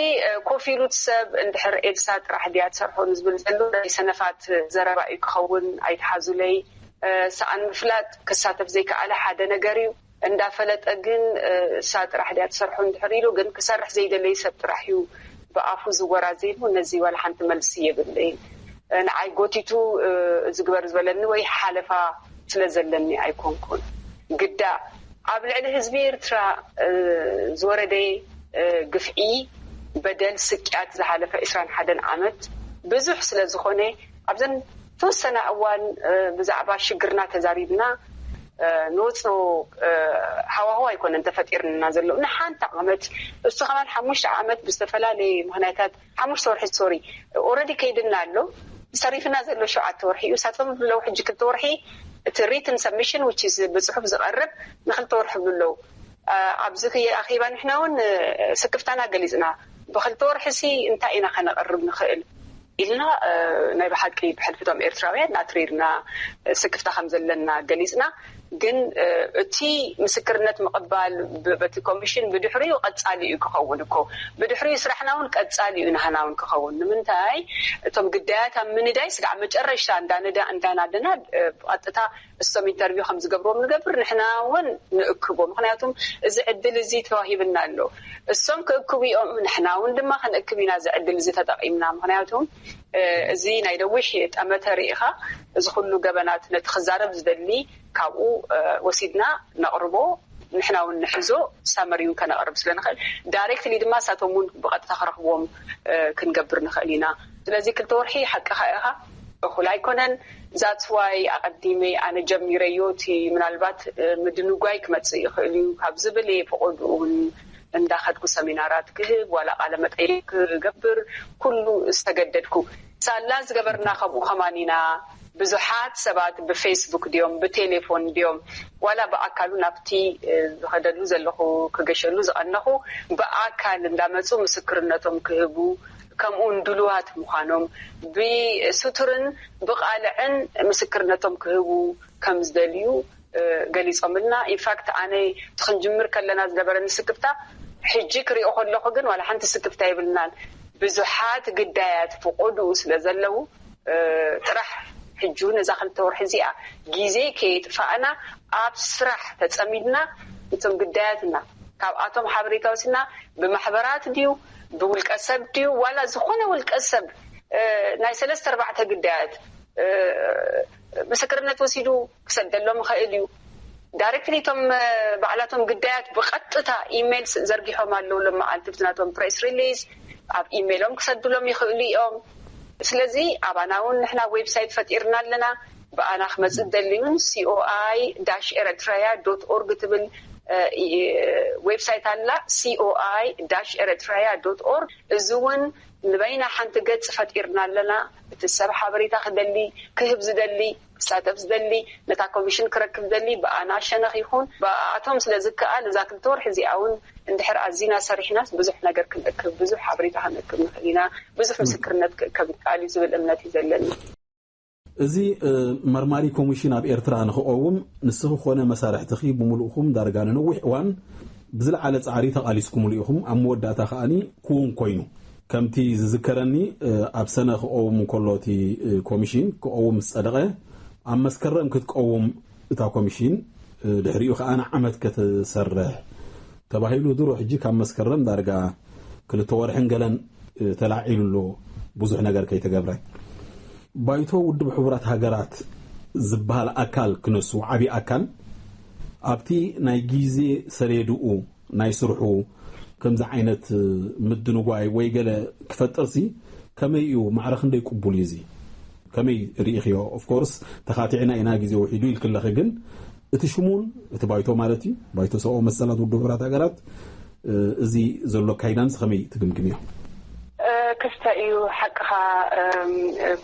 ኮፍ ኢሉ እቲ ሰብ እንድሕር ኤልሳ ጥራሕ ድያ ትሰርሖ ንዝብል ዘሎ ናይ ሰነፋት ዘረባ እዩ ክኸውን። ኣይትሓዙለይ። ሰኣን ምፍላጥ ክሳተፍ ዘይከኣለ ሓደ ነገር እዩ። እንዳፈለጠ ግን እሳ ጥራሕ ድያ ትሰርሖ እንድሕር ኢሉ ግን ክሰርሕ ዘይደለይ ሰብ ጥራሕ እዩ ብኣፉ ዝወራዘይሉ ነዚ ዋላ ሓንቲ መልሲ የብለይን። ንዓይ ጎቲቱ ዝግበር ዝበለኒ ወይ ሓለፋ ስለ ዘለኒ ኣይኮንኩን። ግዳ ኣብ ልዕሊ ህዝቢ ኤርትራ ዝወረደ ግፍዒ፣ በደል፣ ስቅያት ዝሓለፈ ዕስራን ሓደን ዓመት ብዙሕ ስለ ዝኾነ ኣብዘን ተወሰነ እዋን ብዛዕባ ሽግርና ተዛሪብና ንወፅኦ ሃዋህው ኣይኮነን ተፈጢርና ዘሎ ንሓንቲ ዓመት። እሱ ከማን ሓሙሽተ ዓመት ብዝተፈላለየ ምክንያታት ሓሙሽተ ወርሒ ሶሪ ኦረዲ ከይድና ኣሎ። ዝተሪፍና ዘሎ ሸውዓተ ወርሒ እዩ። እሳቶም ብለው ሕጂ ክልተ ወርሒ እቲ ሪትን ሰብሚሽን ዊች ብፅሑፍ ዝቐርብ ንክልተ ወርሒ ብለው ኣብዚ ኣኼባ ንሕና እውን ስክፍታና ገሊፅና ብክልተ ወርሒ ሲ እንታይ ኢና ከነቐርብ ንኽእል ኢልና ናይ ብሓቂ ብሕልፊቶም ኤርትራውያን ኣትሪርና ስክፍታ ከም ዘለና ገሊፅና። ግን እቲ ምስክርነት ምቕባል በቲ ኮሚሽን ብድሕሪኡ ቀፃሊ እዩ ክኸውን እኮ። ብድሕሪኡ ስራሕና እውን ቀፃሊ እዩ ናህና እውን ክኸውን። ንምንታይ እቶም ግዳያት ኣብ ምንዳይ ስጋዕ መጨረሻ እንዳነዳ እንዳናደና ብቐጥታ እሶም ኢንተርቪው ከም ዝገብርዎም ንገብር ንሕና እውን ንእክቦ። ምክንያቱም እዚ ዕድል እዚ ተዋሂብና ኣሎ። እሶም ክእክቡ እዮም፣ ንሕና እውን ድማ ክንእክብ ኢና እዚ ዕድል እዚ ተጠቒምና። ምክንያቱም እዚ ናይ ነዊሕ ጠመተ ርኢኻ እዚ ኩሉ ገበናት ነቲ ክዛረብ ዝደሊ ካብኡ ወሲድና ነቕርቦ። ንሕና እውን ንሕዞ ሳመሪ እውን ከነቕርብ ስለ ንኽእል ዳይሬክትሊ ድማ እሳቶም እውን ብቐጥታ ክረኽብዎም ክንገብር ንኽእል ኢና። ስለዚ ክልተ ወርሒ ሓቅኻ ኢኻ እኹል ኣይኮነን። ዛትስ ዋይ ኣቐዲመ ኣነ ጀሚረዮ እቲ ምናልባት ምድንጓይ ክመፅእ ይኽእል እዩ ካብ ዝብል እየ ፈቐድኡ እውን እንዳኸድኩ ሰሚናራት ክህብ ዋላ ቃለ መጠይቅ ክገብር ኩሉ ዝተገደድኩ። ሳላ ዝገበርና ከምኡ ከማን ኢና። ብዙሓት ሰባት ብፌስቡክ ድዮም ብቴሌፎን ድዮም ዋላ ብኣካሉ ናብቲ ዝኸደሉ ዘለኹ ክገሸሉ ዝቐነኹ ብኣካል እንዳመፁ ምስክርነቶም ክህቡ ከምኡውን ድሉዋት ምዃኖም ብስቱርን ብቓልዕን ምስክርነቶም ክህቡ ከም ዝደልዩ ገሊፆምልና። ኢንፋክት ኣነ እቲ ክንጅምር ከለና ዝነበረኒ ስክፍታ ሕጂ ክሪኦ ከለኹ ግን ዋላ ሓንቲ ስክፍታ የብልናን። ብዙሓት ግዳያት ፍቆድኡ ስለ ዘለዉ ጥራሕ ሕጂ እውን እዛ ክልተ ወርሒ እዚኣ ግዜ ከየጥፋእና ኣብ ስራሕ ተፀሚድና እቶም ግዳያትና ካብኣቶም ሓበሬታ ወሲድና ብማሕበራት ድዩ ብውልቀ ሰብ ድዩ ዋላ ዝኾነ ውልቀ ሰብ ናይ ሰለስተ ኣርባዕተ ግዳያት ምስክርነት ወሲዱ ክሰደሎም ይኽእል እዩ። ዳይሬክትሊ እቶም ባዕላቶም ግዳያት ብቐጥታ ኢሜይል ዘርጊሖም ኣለዉ። ሎም መዓልቲ ብቲ ናቶም ፕሬስ ሪሊዝ ኣብ ኢሜይሎም ክሰድሎም ይኽእሉ እዮም። ስለዚ ኣባና እውን ንሕና ዌብሳይት ፈጢርና ኣለና። ብኣና ክመፅእ ደልዩን ሲኦኣይ ዳሽ ኤረትራያ ዶት ኦርግ ትብል ዌብሳይት ኣላ፣ C O I dash eritrea dot org። እዚ እውን ንበይና ሓንቲ ገጽ ፈጢርና ኣለና። እቲ ሰብ ሓበሬታ ክደሊ፣ ክህብ ዝደሊ፣ ክሳተፍ ዝደሊ፣ ነታ ኮሚሽን ክረክብ ዝደሊ ብኣና ሸነኽ ይኹን ብኣቶም ስለ ዝከኣል፣ እዛ ክልተ ወርሒ እዚኣ እውን እንድሕር ኣዚና ሰሪሕናስ ብዙሕ ነገር ክንረክብ፣ ብዙሕ ሓበሬታ ክንረክብ ንኽእል ኢና፣ ብዙሕ ምስክርነት ክእከብ ይከኣል እዩ ዝብል እምነት እዩ ዘለኒ። እዚ መርማሪ ኮሚሽን ኣብ ኤርትራ ንክቐውም ንስኺ ኮነ መሳርሕትኺ ብምሉእኹም ዳርጋ ንነዊሕ እዋን ብዝለዓለ ጻዕሪ ተቓሊስኩምሉ ኢኹም። ኣብ መወዳእታ ከኣ ክውን ኮይኑ። ከምቲ ዝዝከረኒ ኣብ ሰነ ክቐውም እንከሎ እቲ ኮሚሽን ክቐውም ዝጸደቐ ኣብ መስከረም ክትቀውም እታ ኮሚሽን ድሕሪኡ ከኣ ንዓመት ክትሰርሕ ተባሂሉ ድሮ ሕጂ ካብ መስከረም ዳርጋ ክልተ ወርሕን ገለን ተላዒሉ ኣሎ ብዙሕ ነገር ከይተገብረ። ባይቶ ውድብ ሕቡራት ሃገራት ዝበሃል ኣካል ክነሱ ዓብዪ ኣካል ኣብቲ ናይ ግዜ ሰሌድኡ ናይ ስርሑ ከምዚ ዓይነት ምድንጓይ ወይ ገለ ክፈጥርሲ ከመይ እዩ ማዕረ ክንደይ ቅቡል እዩ እዚ ከመይ ርኢኽዮ? ኦፍኮርስ ተኻቲዕና ኢና ግዜ ውሒዱ ኢልክለኺ ግን እቲ ሽሙን እቲ ባይቶ ማለት እዩ ባይቶ ሰብኣዊ መሰላት ውድብ ሕቡራት ሃገራት እዚ ዘሎ ኣካይዳንስ ከመይ ትግምግምዮ? ክስተ እዩ ሓቅኻ።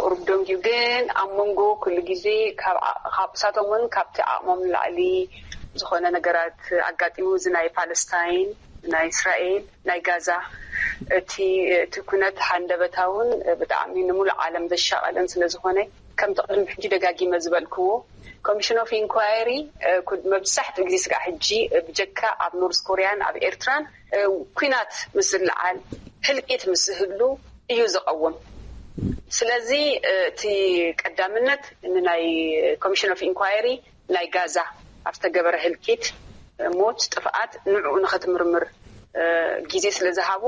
ቁሩብ ደንጊዩ ግን ኣብ መንጎ ኩሉ ግዜ ካብ እሳቶም እውን ካብቲ ዓቕሞም ንላዕሊ ዝኾነ ነገራት ኣጋጢሙ እዚ ናይ ፓለስታይን ናይ እስራኤል ናይ ጋዛ እቲ እቲ ኩነት ሃንደበታውን ብጣዕሚ ንሙሉእ ዓለም ዘሻቐለን ስለ ዝኾነ ከምቲ ቅድሚ ሕጂ ደጋጊመ ዝበልክዎ ኮሚሽን ኦፍ ኢንኳየሪ መብዛሕትኡ ግዜ ስጋዕ ሕጂ ብጀካ ኣብ ኖርዝ ኮርያን ኣብ ኤርትራን ኩናት ምስ ዝለዓል ህልቂት ምስ ዝህሉ እዩ ዝቐውም። ስለዚ እቲ ቀዳምነት ንናይ ኮሚሽን ኦፍ ኢንኳየሪ ናይ ጋዛ ኣብ ዝተገበረ ህልቂት ሞት ጥፍኣት ንዕኡ ንኸትምርምር ግዜ ስለ ዝሃቡ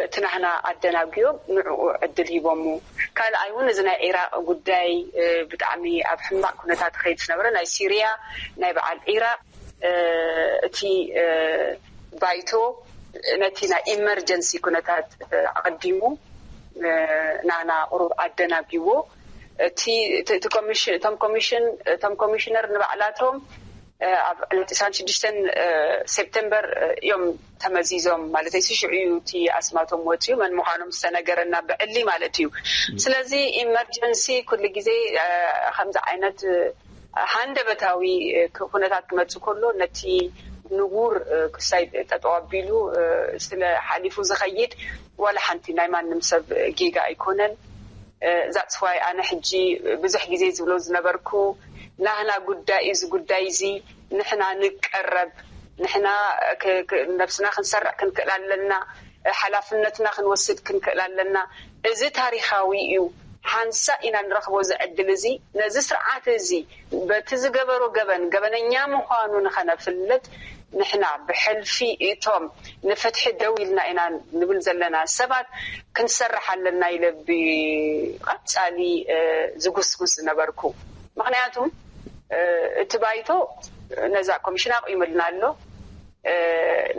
እቲ ናህና ኣደናጉዮም ንዕኡ ዕድል ሂቦሙ። ካልኣይ እውን እዚ ናይ ዒራቕ ጉዳይ ብጣዕሚ ኣብ ሕማቕ ኩነታት ይኸይድ ዝነበረ ናይ ሲርያ ናይ በዓል ዒራቕ እቲ ባይቶ ነቲ ናይ ኢመርጀንሲ ኩነታት ኣቐዲሙ ናና ቁሩብ ኣደናጊዎ። እቲ ኮሚሽን እቶም ኮሚሽነር ንባዕላቶም ኣብ ዕለት ዕስራን ሽዱሽተን ሴፕቴምበር እዮም ተመዚዞም ማለት እዩ። ሽዑ እዩ እቲ ኣስማቶም ወፅዩ መን ምዃኖም ዝተነገረና ብዕሊ ማለት እዩ። ስለዚ ኢመርጀንሲ ኩሉ ግዜ ከምዚ ዓይነት ሃንደበታዊ ኩነታት ክመፅእ ከሎ ነቲ ንቡር ክሳይ ጠጠው ኣቢሉ ስለ ሓሊፉ ዝኸይድ ዋላ ሓንቲ ናይ ማንም ሰብ ጌጋ ኣይኮነን። That's why ኣነ ሕጂ ብዙሕ ግዜ ዝብሎ ዝነበርኩ ናህና ጉዳይ እዚ ጉዳይ እዚ ንሕና ንቀረብ ንሕና ነብስና ክንሰርዕ ክንክእል ኣለና። ሓላፍነትና ክንወስድ ክንክእል ኣለና። እዚ ታሪኻዊ እዩ። ሓንሳእ ኢና ንረኽቦ እዚ ዕድል እዚ ነዚ ስርዓት እዚ በቲ ዝገበሮ ገበን ገበነኛ ምዃኑ ንኸነፍልጥ ንሕና ብሕልፊ እቶም ንፍትሒ ደው ኢልና ኢና ንብል ዘለና ሰባት ክንሰርሕ ኣለና ኢለ ብቐጻሊ ዝጉስጉስ ዝነበርኩ። ምኽንያቱ እቲ ባይቶ ነዛ ኮሚሽን ኣቑሙልና ኣሎ።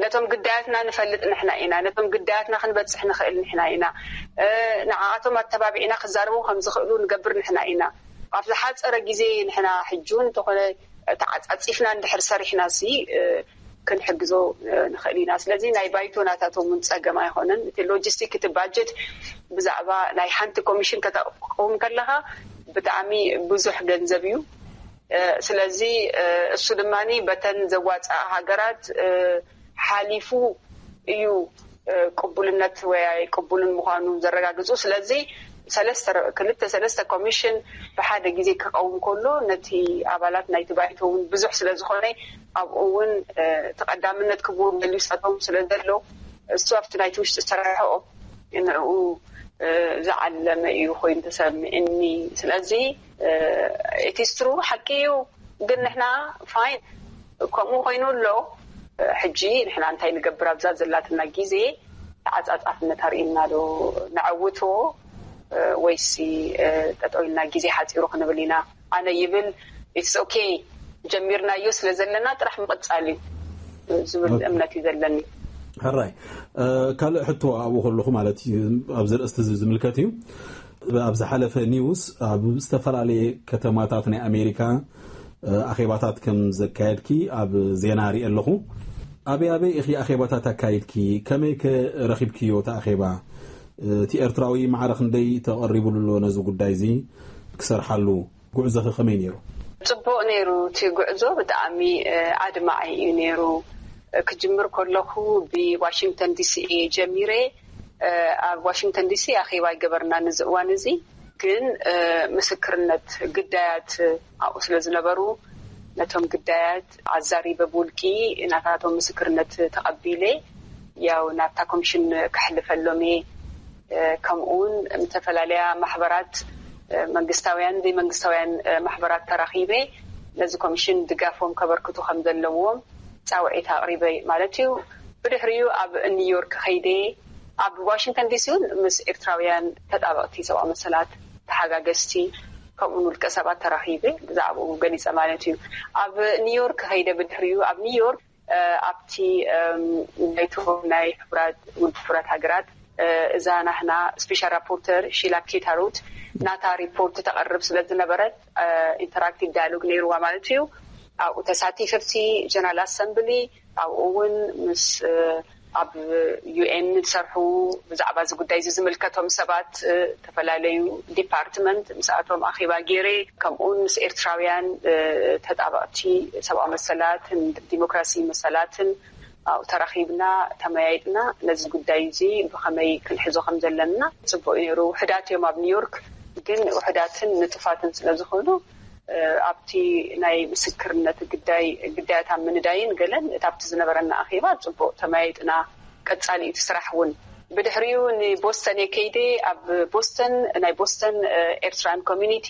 ነቶም ግዳያትና ንፈልጥ ንሕና ኢና። ነቶም ግዳያትና ክንበጽሕ ንኽእል ንሕና ኢና። ንዓኣቶም ኣተባቢዕና ክዛረቡ ከም ዝኽእሉ ንገብር ንሕና ኢና። ኣብ ዝሓጸረ ግዜ ንሕና ሕጂ እውን እንተኾነ ተዓጻጺፍና እንድሕር ሰሪሕና ሲ ክንሕግዞ ንኽእል ኢና። ስለዚ ናይ ባይቶ ናታቶም እውን ጸገም ኣይኾነን። እቲ ሎጂስቲክ እቲ ባጀት ብዛዕባ ናይ ሓንቲ ኮሚሽን ከተቆም ከለኻ ብጣዕሚ ብዙሕ ገንዘብ እዩ። ስለዚ እሱ ድማ በተን ዘዋፅኣ ሃገራት ሓሊፉ እዩ ቅቡልነት ወይ ኣይቅቡልን ምዃኑ ዘረጋግፁ። ስለዚ ክልተ ሰለስተ ኮሚሽን ብሓደ ግዜ ክቐውም ከሎ ነቲ ኣባላት ናይቲ ባይቶ እውን ብዙሕ ስለ ዝኾነ ኣብኡ እውን ተቐዳምነት ክቡር መሊሳቶም ስለ ዘሎ እሱ ኣብቲ ናይቲ ውሽጢ ሰራሕኦ ንዕኡ ዝዓለመ እዩ ኮይኑ ተሰሚዕኒ። ስለዚ ኢትስትሩ ሓቂ እዩ፣ ግን ንሕና ፋይን ከምኡ ኮይኑ ኣሎ። ሕጂ ንሕና እንታይ ንገብር ኣብዛ ዘላትና ግዜ ተዓፃፃፍነት ኣርእና ዶ ነዐውቶ ወይሲ ጠጠው ኢልና ግዜ ሓፂሩ ክንብል ኢና? ኣነ ይብል ኢትስ ኦኬ ጀሚርናዮ ስለ ዘለና ጥራሕ ምቕፃል እዩ ዝብል እምነት እዩ ዘለኒ። ሕራይ ካልእ ሕቶ ኣብኡ ከለኹ ማለት ኣብዚ ርእስቲ እዚ ዝምልከት እዩ። ኣብ ዝሓለፈ ኒውስ ኣብ ዝተፈላለየ ከተማታት ናይ ኣሜሪካ ኣኼባታት ከም ዘካየድኪ ኣብ ዜና ርኢ ኣለኹ። ኣበይ ኣበይ ኢኺ ኣኼባታት ኣካይድኪ? ከመይ ከ ረኺብክዮ እቲ ኣኼባ? እቲ ኤርትራዊ ማዕረ ክንደይ ተቐሪቡሉ ኣሎ ነዚ ጉዳይ እዚ ክሰርሓሉ? ጉዕዞኺ ከመይ ነይሩ? ጽቡቕ ነይሩ። እቲ ጉዕዞ ብጣዕሚ ኣድማዒ እዩ ነይሩ። ክጅምር ከለኹ ብዋሽንግተን ዲሲ እየ ጀሚረ። ኣብ ዋሽንግተን ዲሲ ኣኼባ ኣይገበርና ነዚ እዋን እዚ፣ ግን ምስክርነት ግዳያት ኣብኡ ስለ ዝነበሩ፣ ነቶም ግዳያት ኣዛሪበ ብውልቂ ናታቶም ምስክርነት ተቐቢለ፣ ያው ናብታ ኮሚሽን ከሕልፈሎም እየ። ከምኡ እውን ዝተፈላለያ ማሕበራት፣ መንግስታውያን ዘይመንግስታውያን ማሕበራት ተራኺበ፣ ነዚ ኮሚሽን ድጋፎም ከበርክቱ ከም ዘለዎም ጻውዒት ኣቕሪበ ማለት እዩ። ብድሕሪኡ ኣብ ኒውዮርክ ከይደ፣ ኣብ ዋሽንግተን ዲሲ እውን ምስ ኤርትራውያን ተጣበቕቲ ሰብኣዊ መሰላት፣ ተሓጋገዝቲ፣ ከምኡውን ውልቀ ሰባት ተራኺበ ብዛዕባኡ ገሊጸ ማለት እዩ። ኣብ ኒውዮርክ ከይደ ብድሕሪኡ ኣብ ኒውዮርክ ኣብቲ ናይቶም ናይ ሕቡራት ውድብ ሕቡራት ሃገራት እዛ ናህና ስፔሻል ራፖርተር ሺላ ኬታሩት ናታ ሪፖርት ተቐርብ ስለ ዝነበረት ኢንተራክቲቭ ዳያሎግ ነይርዋ ማለት እዩ። ኣብኡ ተሳቲፈ ኣብቲ ጀነራል ኣሰምብሊ፣ ኣብኡ እውን ምስ ኣብ ዩኤን ዝሰርሑ ብዛዕባ እዚ ጉዳይ እዚ ዝምልከቶም ሰባት፣ ዝተፈላለዩ ዲፓርትመንት ምስኣቶም ኣኼባ ገይረ፣ ከምኡውን ምስ ኤርትራውያን ተጣበቕቲ ሰብኣዊ መሰላትን ዲሞክራሲ መሰላትን ኣብኡ ተራኺብና ተመያይጥና፣ ነዚ ጉዳይ እዚ ብኸመይ ክንሕዞ ከም ዘለና። ጽቡቕ እዩ ነይሩ። ውሕዳት እዮም ኣብ ኒውዮርክ፣ ግን ውሕዳትን ንጡፋትን ስለ ዝኾኑ ኣብቲ ናይ ምስክርነት ግዳይ ግዳያት ኣብ ምንዳይን ገለን እታ ኣብቲ ዝነበረና ኣኼባ ጽቡቕ ተመያይጥና። ቀጻሊ እቲ ስራሕ እውን። ብድሕሪኡ ንቦስተን እየ ከይደ። ኣብ ቦስተን ናይ ቦስተን ኤርትራን ኮሚኒቲ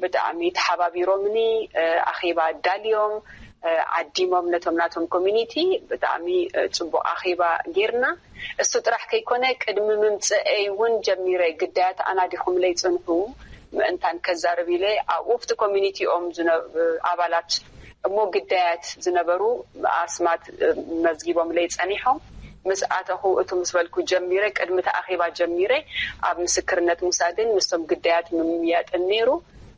ብጣዕሚ ተሓባቢሮምኒ፣ ኣኼባ ኣዳልዮም ዓዲሞም ነቶም ናቶም ኮሚኒቲ። ብጣዕሚ ጽቡቕ ኣኼባ ጌርና። እሱ ጥራሕ ከይኮነ ቅድሚ ምምፅአይ እውን ጀሚረ ግዳያት ኣናዲኹምለይ ጽንሑ ምእንታን ከዛርብ ኢለ ኣብኡ ኣብቲ ኮሚኒቲኦም ዝነ- ኣባላት እሞ ግዳያት ዝነበሩ ኣስማት መዝጊቦምለይ ጸኒሖም። ምስ ኣተኹ እቱ ምስ በልኩ ጀሚረ፣ ቅድሚ እቲ ኣኼባ ጀሚረ ኣብ ምስክርነት ምውሳድን ምስቶም ግዳያት ምምያጥን ነይሩ።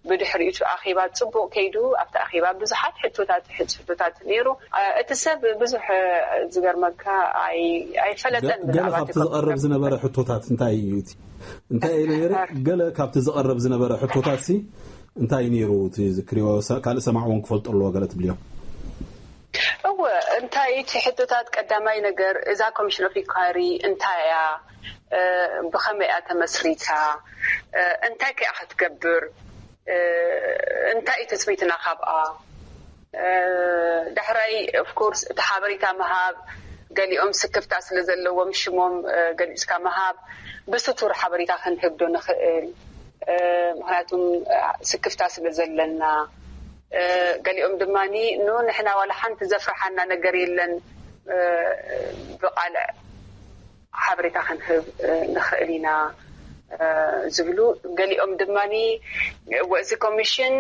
ብድሕሪኡ እቲ ኣኼባ ጽቡቕ ከይዱ፣ ኣብቲ ኣኼባ ብዙሓት ሕቶታት ሕቶታት ነይሩ። እቲ ሰብ ብዙሕ ዝገርመካ ኣይ- ኣይፈለጠን ገ- ገለ ብዛዕባ እቲ ካብቲ ዝቐርብ ኮሚሽነር ዝነበረ ሕቶታት እንታይ እዩ እቲ? እንታይ ኢለ ነይረ? ገለ ካብቲ ዝቐርብ ዝነበረ ሕቶታት ሲ እንታይ ነይሩ? እቲ ዝክሪዮ ካልእ ሰማዕውን ክፈልጦ ኣለዎ ገለ ትብልዮ? እወ፣ እንታይ እቲ ሕቶታት? ቀዳማይ ነገር እዛ ኮሚሽን ኦፍ ኢንኳሪ እንታይ እያ? ብኸመይ እያ ተመስሪታ? እንታይ ከኣ ክትገብር? እንታይ እዩ ትጽቢትና ካብኣ? ዳሕራይ ኦፍኮርስ እቲ ሓበሬታ ምሃብ፣ ገሊኦም ስክፍታ ስለ ዘለዎም ሽሞም ገሊጽካ ምሃብ፣ ብስቱር ሓበሬታ ክንህብ ዶ ንኽእል? ምክንያቱም ስክፍታ ስለ ዘለና። ገሊኦም ድማ ኖ ንሕና ዋላ ሓንቲ ዘፍርሓና ነገር የለን፣ ብቓልዕ ሓበሬታ ክንህብ ንኽእል ኢና ዝብሉ። ገሊኦም ድማ እዚ ኮሚሽን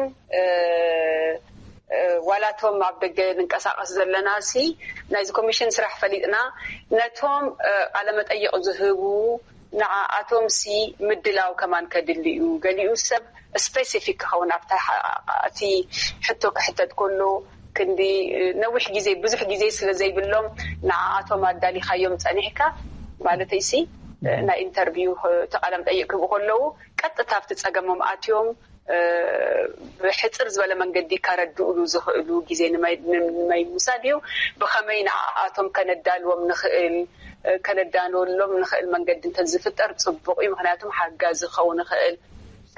ዋላቶም ኣብ ደገ ንንቀሳቐስ ዘለና ሲ ናይዚ ኮሚሽን ስራሕ ፈሊጥና ነቶም ቃለመጠይቕ ዝህቡ ንዓኣቶም ሲ ምድላው ከማን ከድሊ እዩ። ገሊኡ ሰብ ስፔሲፊክ ክኸውን ኣብታ እቲ ሕቶ ክሕተት ከሎ ክንዲ ነዊሕ ግዜ ብዙሕ ግዜ ስለ ዘይብሎም ንዓኣቶም ኣዳሊኻዮም ጸኒሕካ ማለተይሲ ናይ ኢንተርቪው ተቓለም ጠይቅ ክብኡ ከለዉ ቀጥታ ኣብቲ ጸገሞም ኣትዮም ብሕጽር ዝበለ መንገዲ ከረድኡሉ ዝኽእሉ ግዜ ንምውሳድ እዩ። ብኸመይ ንዓኣቶም ከነዳልዎም ንኽእል ከነዳልወሎም ንኽእል መንገዲ እንተ ዝፍጠር ጽቡቕ እዩ። ምክንያቱም ሓጋዚ ክኸውን ይኽእል።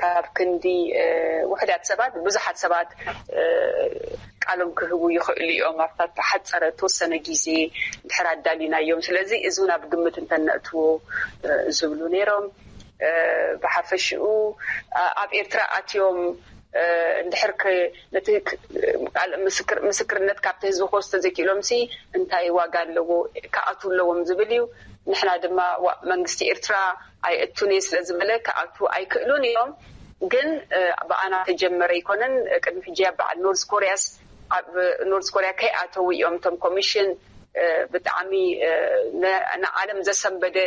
ካብ ክንዲ ውሕዳት ሰባት ብዙሓት ሰባት ቃሎም ክህቡ ይኽእሉ እዮም ኣብታ ተሓፀረ ተወሰነ ግዜ ድሕር ኣዳሊናዮም። ስለዚ እዚ እውን ኣብ ግምት እንተነእትዎ ዝብሉ ነይሮም። ብሓፈሽኡ ኣብ ኤርትራ ኣትዮም እንድሕር ነቲ ምስክርነት ካብቲ ህዝቢ ክወስዶ ዘይክእሎም ሲ እንታይ ዋጋ ኣለዎ? ክኣቱ ኣለዎም ዝብል እዩ። ንሕና ድማ መንግስቲ ኤርትራ ኣይእቱን እየ ስለ ዝበለ ክኣቱ ኣይክእሉን እዮም። ግን ብኣና ተጀመረ ኣይኮነን። ቅድሚ ሕጂ ኣብ በዓል ኖርዝ ኮርያስ ኣብ ኖርዝ ኮርያ ከይኣተዉ እዮም እቶም ኮሚሽን ብጣዕሚ ንዓለም ዘሰንበደ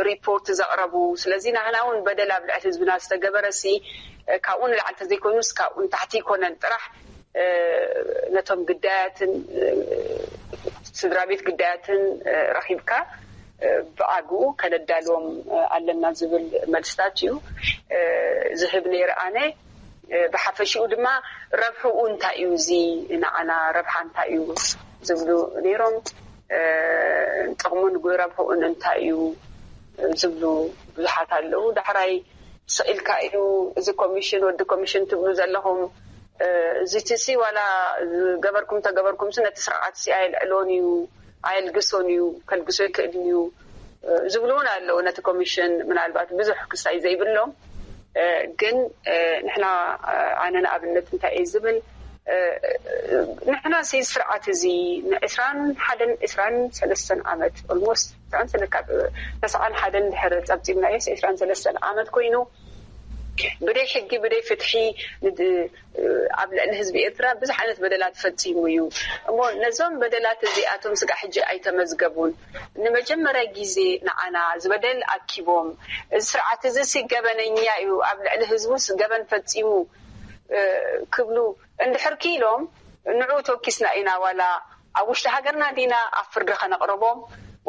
ሪፖርት ዘቕረቡ። ስለዚ ናህና እውን በደል ኣብ ልዕሊ ህዝብና ዝተገበረ ሲ ካብኡ ንላዕሊ ተዘይኮይኑስ ካብኡ ንታሕቲ ኣይኮነን ጥራሕ ነቶም ግዳያትን ስድራ ቤት ግዳያትን ረኺብካ ብኣግኡ ከነዳልዎም ኣለና ዝብል መልስታት እዩ ዝህብ ነይረ ኣነ። ብሓፈሽኡ ድማ ረብሕኡ እንታይ እዩ፣ እዚ ንዓና ረብሓ እንታይ እዩ ዝብሉ ነይሮም። ጥቕሙን ረብሕኡን እንታይ እዩ ዝብሉ ብዙሓት ኣለዉ። ዳሕራይ ስቕ ኢልካ እዩ እዚ ኮሚሽን፣ ወዲ ኮሚሽን ትብሉ ዘለኹም። እዚትሲ ዋላ ዝገበርኩም ተገበርኩምሲ ነቲ ስርዓትሲ ኣየልዕሎን እዩ፣ ኣየልግሶን እዩ፣ ከልግሶ ይክእልን እዩ ዝብሉ እውን ኣለዉ። ነቲ ኮሚሽን ምናልባት ብዙሕ ክሳይ ዘይብሎም ግን ንሕና፣ ኣነ ንኣብነት እንታይ እየ ዝብል፣ ንሕና ሲ ስርዓት እዚ ንዕስራን ሓደን ዕስራን ሰለስተን ዓመት፣ ኦልሞስት ተስዓን ሓደን ድሕሪ ጸብጺብናዮ ዕስራን ሰለስተን ዓመት ኮይኑ ብደይ ሕጊ ብደይ ፍትሒ ኣብ ልዕሊ ህዝቢ ኤርትራ ብዙሕ ዓይነት በደላት ፈጺሙ እዩ። እሞ ነዞም በደላት እዚኣቶም ስጋዕ ሕጂ ኣይተመዝገቡን። ንመጀመርያ ግዜ ንዓና ዝበደል ኣኪቦም፣ እዚ ስርዓት እዚ ሲ ገበነኛ እዩ፣ ኣብ ልዕሊ ህዝቡ ሲ ገበን ፈጺሙ ክብሉ እንድሕር ክኢሎም፣ ንዑ ተወኪስና ኢና፣ ዋላ ኣብ ውሽጢ ሃገርና ዲና ኣብ ፍርዲ ከነቕርቦም፣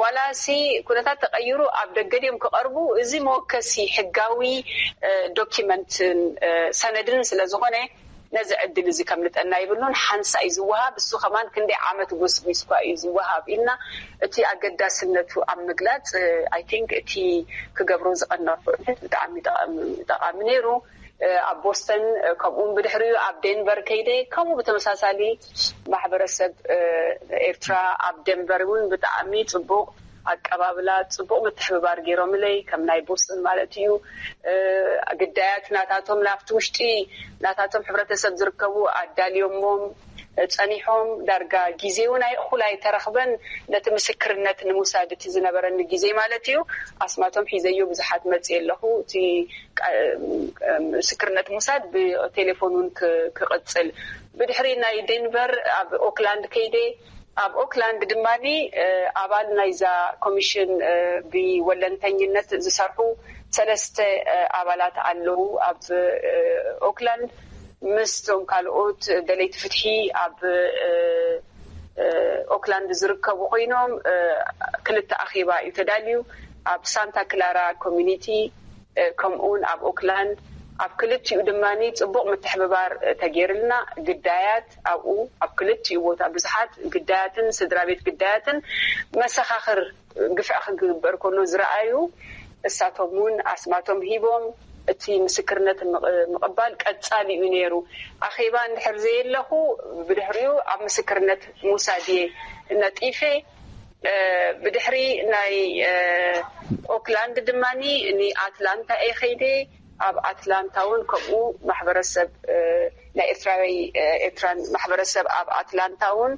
ዋላ ሲ ኩነታት ተቐይሩ ኣብ ደገ ድዮም ክቐርቡ፣ እዚ መወከሲ ሕጋዊ ዶኪመንትን ሰነድን ስለ ዝኾነ፣ ነዚ ዕድል እዚ ከምልጠና ይብሉን። ሓንሳ እዩ ዝወሃብ፣ እሱ ከማን ክንደይ ዓመት ጎስጒስኳ እዩ ዝወሃብ ኢልና እቲ ኣገዳስነቱ ኣብ ምግላጽ፣ ኣይ ቲንክ እቲ ክገብሮ ዝቐነኹ ብጣዕሚ ጠቓሚ ነይሩ። ኣብ ቦስተን ከምኡውን ብድሕሪኡ ኣብ ዴንቨር ከይደ ከምኡ ብተመሳሳሊ ማሕበረሰብ ኤርትራ ኣብ ዴንቨር እውን ብጣዕሚ ጽቡቕ ኣቀባብላ፣ ጽቡቕ ምትሕብባር ገይሮምለይ፣ ከም ናይ ቦስተን ማለት እዩ። ግዳያት ናታቶም ናብቲ ውሽጢ ናታቶም ሕብረተሰብ ዝርከቡ ኣዳልዮሞም ጸኒሖም፣ ዳርጋ ግዜ እውን ኣይእኹል ኣይተረኽበን ነቲ ምስክርነት ንምውሳድ፣ እቲ ዝነበረኒ ግዜ ማለት እዩ። ኣስማቶም ሒዘዮ ብዙሓት መጽእ ኣለኹ። እቲ ምስክርነት ምውሳድ ብቴሌፎን እውን ክቕጽል፣ ብድሕሪ ናይ ዴንቨር ኣብ ኦክላንድ ከይደ፣ ኣብ ኦክላንድ ድማ ኣባል ናይዛ ኮሚሽን ብወለንተኝነት ዝሰርሑ ሰለስተ ኣባላት ኣለዉ ኣብ ኦክላንድ። ምስቶም ካልኦት ደለይቲ ፍትሒ ኣብ ኦክላንድ ዝርከቡ ኮይኖም፣ ክልተ ኣኼባ እዩ ተዳልዩ። ኣብ ሳንታ ክላራ ኮሚኒቲ ከምኡውን ኣብ ኦክላንድ፣ ኣብ ክልቲኡ ድማ ጽቡቕ ምትሕብባር ተገይርልና። ግዳያት ኣብኡ ኣብ ክልቲኡ ቦታ ብዙሓት ግዳያትን ስድራ ቤት ግዳያትን መሰኻኽር ግፍዒ ክግበር ከሎ ዝረኣዩ እሳቶም እውን ኣስማቶም ሂቦም፣ እቲ ምስክርነት ምቕባል ቀጻሊ እዩ ነይሩ። ኣኼባ እንድሕር ዘየለኹ ብድሕሪኡ ኣብ ምስክርነት ምውሳድ እየ ነጢፈ። ብድሕሪ ናይ ኦክላንድ ድማ ንኣትላንታ እየ ከይደ። ኣብ ኣትላንታ እውን ከምኡ ማሕበረሰብ ናይ ኤርትራዊ ኤርትራን ማሕበረሰብ ኣብ ኣትላንታ እውን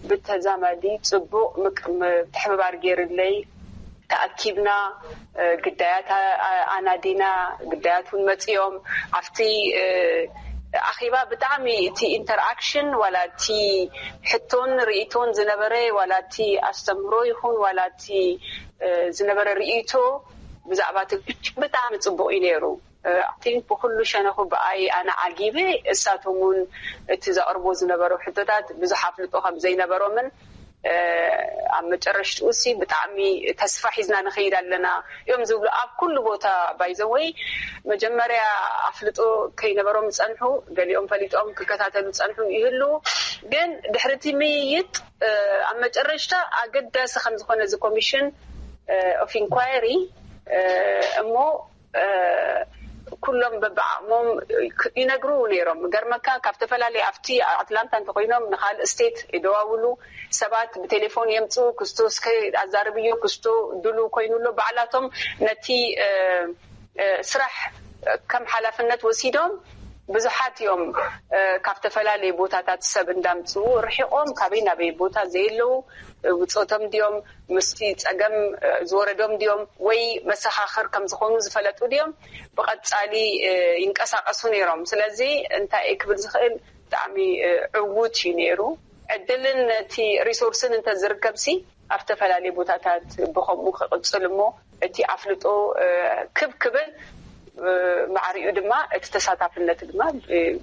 ብተዛማዲ ጽቡቕ ምትሕብባር ገይርለይ። ተኣኪብና ግዳያት ኣናዲና፣ ግዳያት እውን መጽዮም ኣብቲ ኣኼባ። ብጣዕሚ እቲ ኢንተርኣክሽን ዋላ እቲ ሕቶን ርእይቶን ዝነበረ ዋላ እቲ ኣስተምህሮ ይኹን ዋላ እቲ ዝነበረ ርእይቶ ብዛዕባ እቲ ብጣዕሚ ጽቡቕ እዩ ነይሩ። ኣይ ቲንክ ብኩሉ ሸነኹ ብኣይ ኣነ ዓጊበ። እሳቶም እውን እቲ ዘቕርቦ ዝነበሩ ሕቶታት ብዙሕ ኣፍልጦ ከም ዘይነበሮምን ኣብ መጨረሽትኡ ሲ ብጣዕሚ ተስፋ ሒዝና ንኸይድ ኣለና እዮም ዝብሉ ኣብ ኩሉ ቦታ። ባይዘወይ መጀመርያ ኣፍልጦ ከይነበሮም ዝጸንሑ፣ ገሊኦም ፈሊጦም ክከታተሉ ዝጸንሑ ይህሉ። ግን ድሕሪ እቲ ምይይጥ ኣብ መጨረሽታ ኣገዳሲ ከም ዝኾነ እዚ ኮሚሽን ኦፍ ኢንኳየሪ እሞ ኩሎም በብዓቕሞም ይነግሩ ነይሮም። ገርመካ ካብ ተፈላለየ ኣብቲ ኣትላንታ እንተኮይኖም ንካልእ ስቴት ይደዋውሉ፣ ሰባት ብቴሌፎን የምፅኡ፣ ክስቶ እስከ ኣዛርብዮ፣ ክስቶ ድሉ ኮይኑ ኣሎ። ባዕላቶም ነቲ ስራሕ ከም ሓላፍነት ወሲዶም ብዙሓት እዮም ካብ ተፈላለየ ቦታታት ሰብ እንዳምፅኡ ርሒቆም ካበይ ናበይ ቦታ ዘየለዉ ብፆቶም ድዮም ምስቲ ፀገም ዝወረዶም ድዮም ወይ መሰኻኽር ከም ዝኾኑ ዝፈለጡ ድዮም ብቐፃሊ ይንቀሳቀሱ ነይሮም። ስለዚ እንታይ እየ ክብል ዝኽእል፣ ብጣዕሚ ዕዉት እዩ ነይሩ። ዕድልን እቲ ሪሶርስን እንተዝርከብሲ ኣብ ዝተፈላለዩ ቦታታት ብኸምኡ ክቕፅል እሞ እቲ ኣፍልጦ ክብ ክብል ማዕሪኡ ድማ እቲ ተሳታፍነት ድማ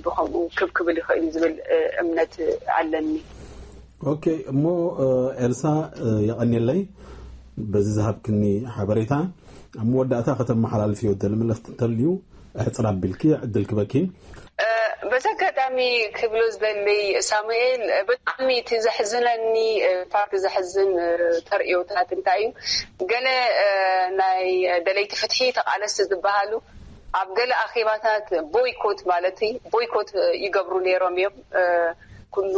ብከምኡ ክብ ክብል ይኽእል እዩ ዝብል እምነት ኣለኒ። ኦኬ፣ እሞ ኤልሳ የቐንየለይ በዚ ዝሃብክኒ ሓበሬታ። ኣብ መወዳእታ ከተመሓላልፍዮ ደሊ መልእኽቲ እንተልዩ ሕፅር ኣቢልኪ ዕድል ክበኪ። በዚ ኣጋጣሚ ክብሎ ዝደሊ ሳሙኤል፣ ብጣዕሚ እቲ ዘሕዝነኒ ፓርቲ ዘሕዝን ተርእዮታት እንታይ እዩ፣ ገለ ናይ ደለይቲ ፍትሒ ተቓለስቲ ዝበሃሉ ኣብ ገለ ኣኼባታት ቦይኮት ማለት ቦይኮት ይገብሩ ነይሮም እዮም። ኩሉ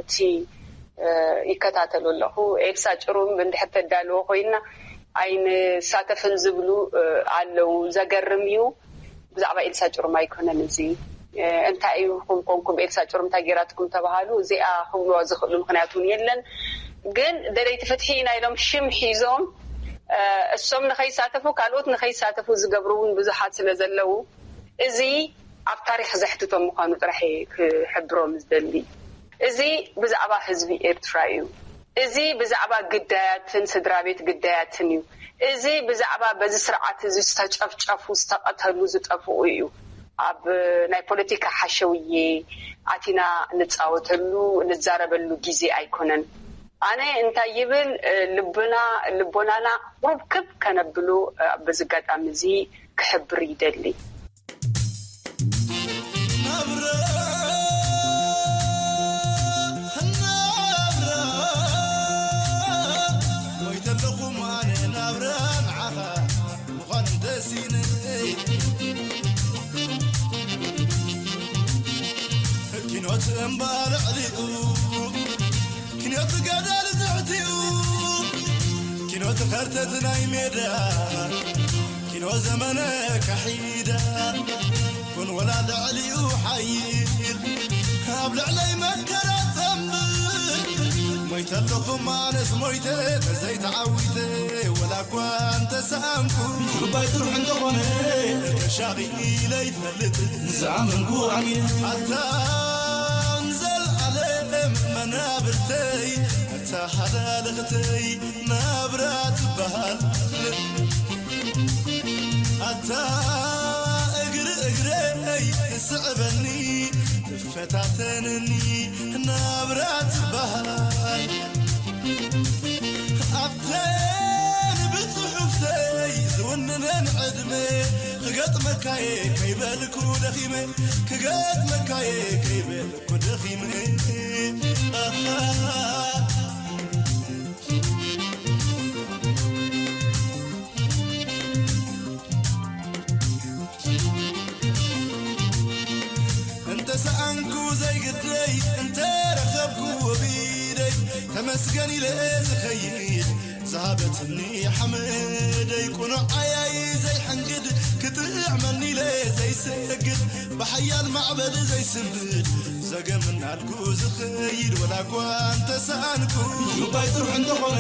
እቲ ይከታተሉ ኣለኹ። ኤልሳ ጭሩም እንድሕር ተዳልዎ ኮይና ኣይንሳተፍን ዝብሉ ኣለዉ። ዘገርም እዩ። ብዛዕባ ኤልሳ ጭሩም ኣይኮነን እዚ። እንታይ እዩ ኩም ኮንኩም ኤልሳ ጭሩም እንታይ ጌራትኩም ተባሃሉ። እዚኣ ክብልዋ ዝኽእሉ ምክንያት እውን የለን። ግን ደለይቲ ፍትሒ ኢና ኢሎም ሽም ሒዞም እሶም ንኸይሳተፉ ካልኦት ንኸይሳተፉ ዝገብሩ እውን ብዙሓት ስለ ዘለዉ እዚ ኣብ ታሪኽ ዘሕትቶ ምዃኑ ጥራሕ ክሕብሮም ዝደሊ። እዚ ብዛዕባ ህዝቢ ኤርትራ እዩ። እዚ ብዛዕባ ግዳያትን ስድራ ቤት ግዳያትን እዩ። እዚ ብዛዕባ በዚ ስርዓት እዚ ዝተጨፍጨፉ ዝተቐተሉ ዝጠፍኡ እዩ። ኣብ ናይ ፖለቲካ ሓሸውዬ ኣቲና ንፃወተሉ ንዛረበሉ ግዜ ኣይኮነን። ኣነ እንታይ ይብል ልብና ልቦናና ቁሩብ ክብ ከነብሉ በዚ ኣጋጣሚ እዚ ክሕብር ይደሊ። ኪኖት እምባ ልዕሊኡ ኪኖት ገደል ትሕቲኡ ኪኖት ከርተት ናይ ሜዳ ኪኖ ዘመነ ካሒዳ ኩን ወላ ልዕሊኡ ሓይል ካብ ልዕለይ መከራ ጸምብል ሞይተ ኣለኹ ማለስ ሞይተ ተዘይተዓዊተ ወላ እኳ እንተሰኣንኩ ጉባይ ጥሩሕ እንተኾነ ተሻቒለ ይፈልጥ ንዝኣመንኩ ኣሚነ ኣታ ንዘለዓለም መናብርተይ ኣታ ሓላለኽተይ ናብራ ትበሃል ኣታ እግሪ እግረይ ትስዕበኒ ትፈታተነኒ ናብራ ትበሃል ኣብተን ብፅሑፍተይ ዝውንነን ዕድመ ክገጥመካየ ከይበልኩ ደኺመ ክገጥመካየ ከይበልኩ ደኺመ ኣሃ እንተሰኣንኩ ዘይግደይ እንተረኸብኩ ወቢደይ ተመስገን ኢለ ዝኸይድ ዝሃበትኒ ሓመደይ ቁኑዕ ዓያይ ዘይሐንግድ ክጥዕመኒ ኢለ ዘይሰግድ ብሓያል ማዕበል ዘይስምድ ዘገምናልኩ ዝኸይድ ወላ እኳ እንተሰኣንኩ ጉባይ ጥሩሕ እንተኾነ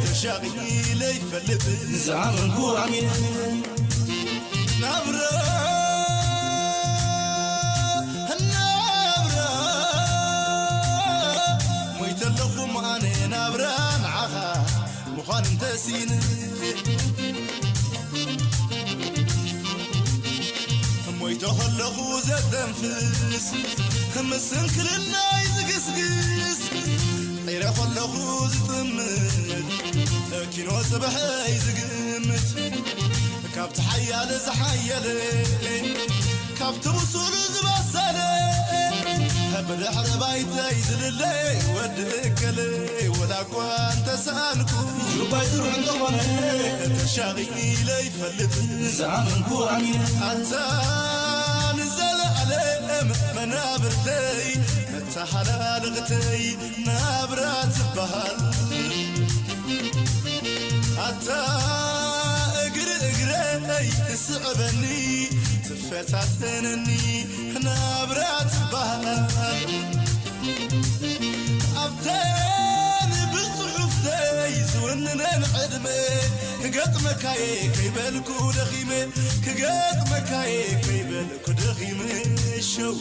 ተሻቒለ ይፈልጥ ዝኣመንኩ ኣሚነ ናብራ ናብራ ሞይተ ኣለኹ ኣነ ናብራ ንዓኻ ምዃን እንተሲነ ሞይተ ከለኹ ዘተንፍስ ምስንክልናይ ዝግስግስ ዒረ ከለኹ ዝጥምት ኪኖ ጽባሐይ ዝግምት ካብቲ ሓያለ ዝሓየለ ካብቲ ብሱሉ ዝበሰለ ብድሕሪ ባይተይ ዝልለ ወዲ እከለ ወላ እኳ እንተሰኣንኩ ሩባይ ጥሩሕ እንተኾነ ተሻቒለ ይፈልጥ ዝኣመንኩ ኣሚነ ኣታ ንዘለኣለም መናብርተይ መተሓላለኽተይ ናብራ ትበሃል ኣታ እግሪ እግረይ ትስዕበኒ ትፈታተነኒ ናብራ ትበሃል ኣብተን ብፅሑፍተይ ዝውንነን ዕድመ ክገጥመካየ ከይበልኩ ደኺመ ክገጥመካየ ከይበልኩ ደኺመ ሸው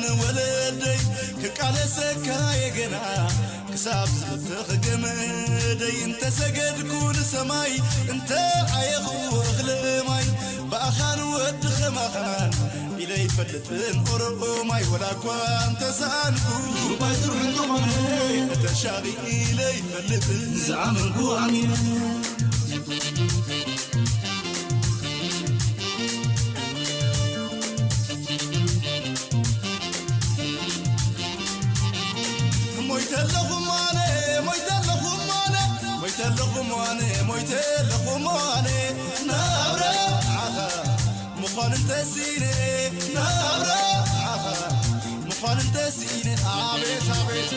ንወለደይ ክቃለሰካ የገና ክሳብ ዝበተኽ ገመደይ እንተሰገድኩ ንሰማይ እንተ ዓየኹ እኽለ ማይ ብኣኻን ወዲ ኸማኻን ኢለ ይፈልጥን ኦሮማይ ወላ እኳ እንተሰኣንኩ ባይትርሕንቶማነ ተሻቒ ኢለ ይፈልጥን ዝኣመንኩ ኣሚነ ሞይተለኹም ኣነ ሞይተለኹም ኣነ ሞይተለኹም ኣነ ሞይተለኹም ኣነ ናብራ ዓኻ ምዃን እንተሲነ ናብራ ዓኻ ምዃን እንተሲነ ኣቤት ኣቤት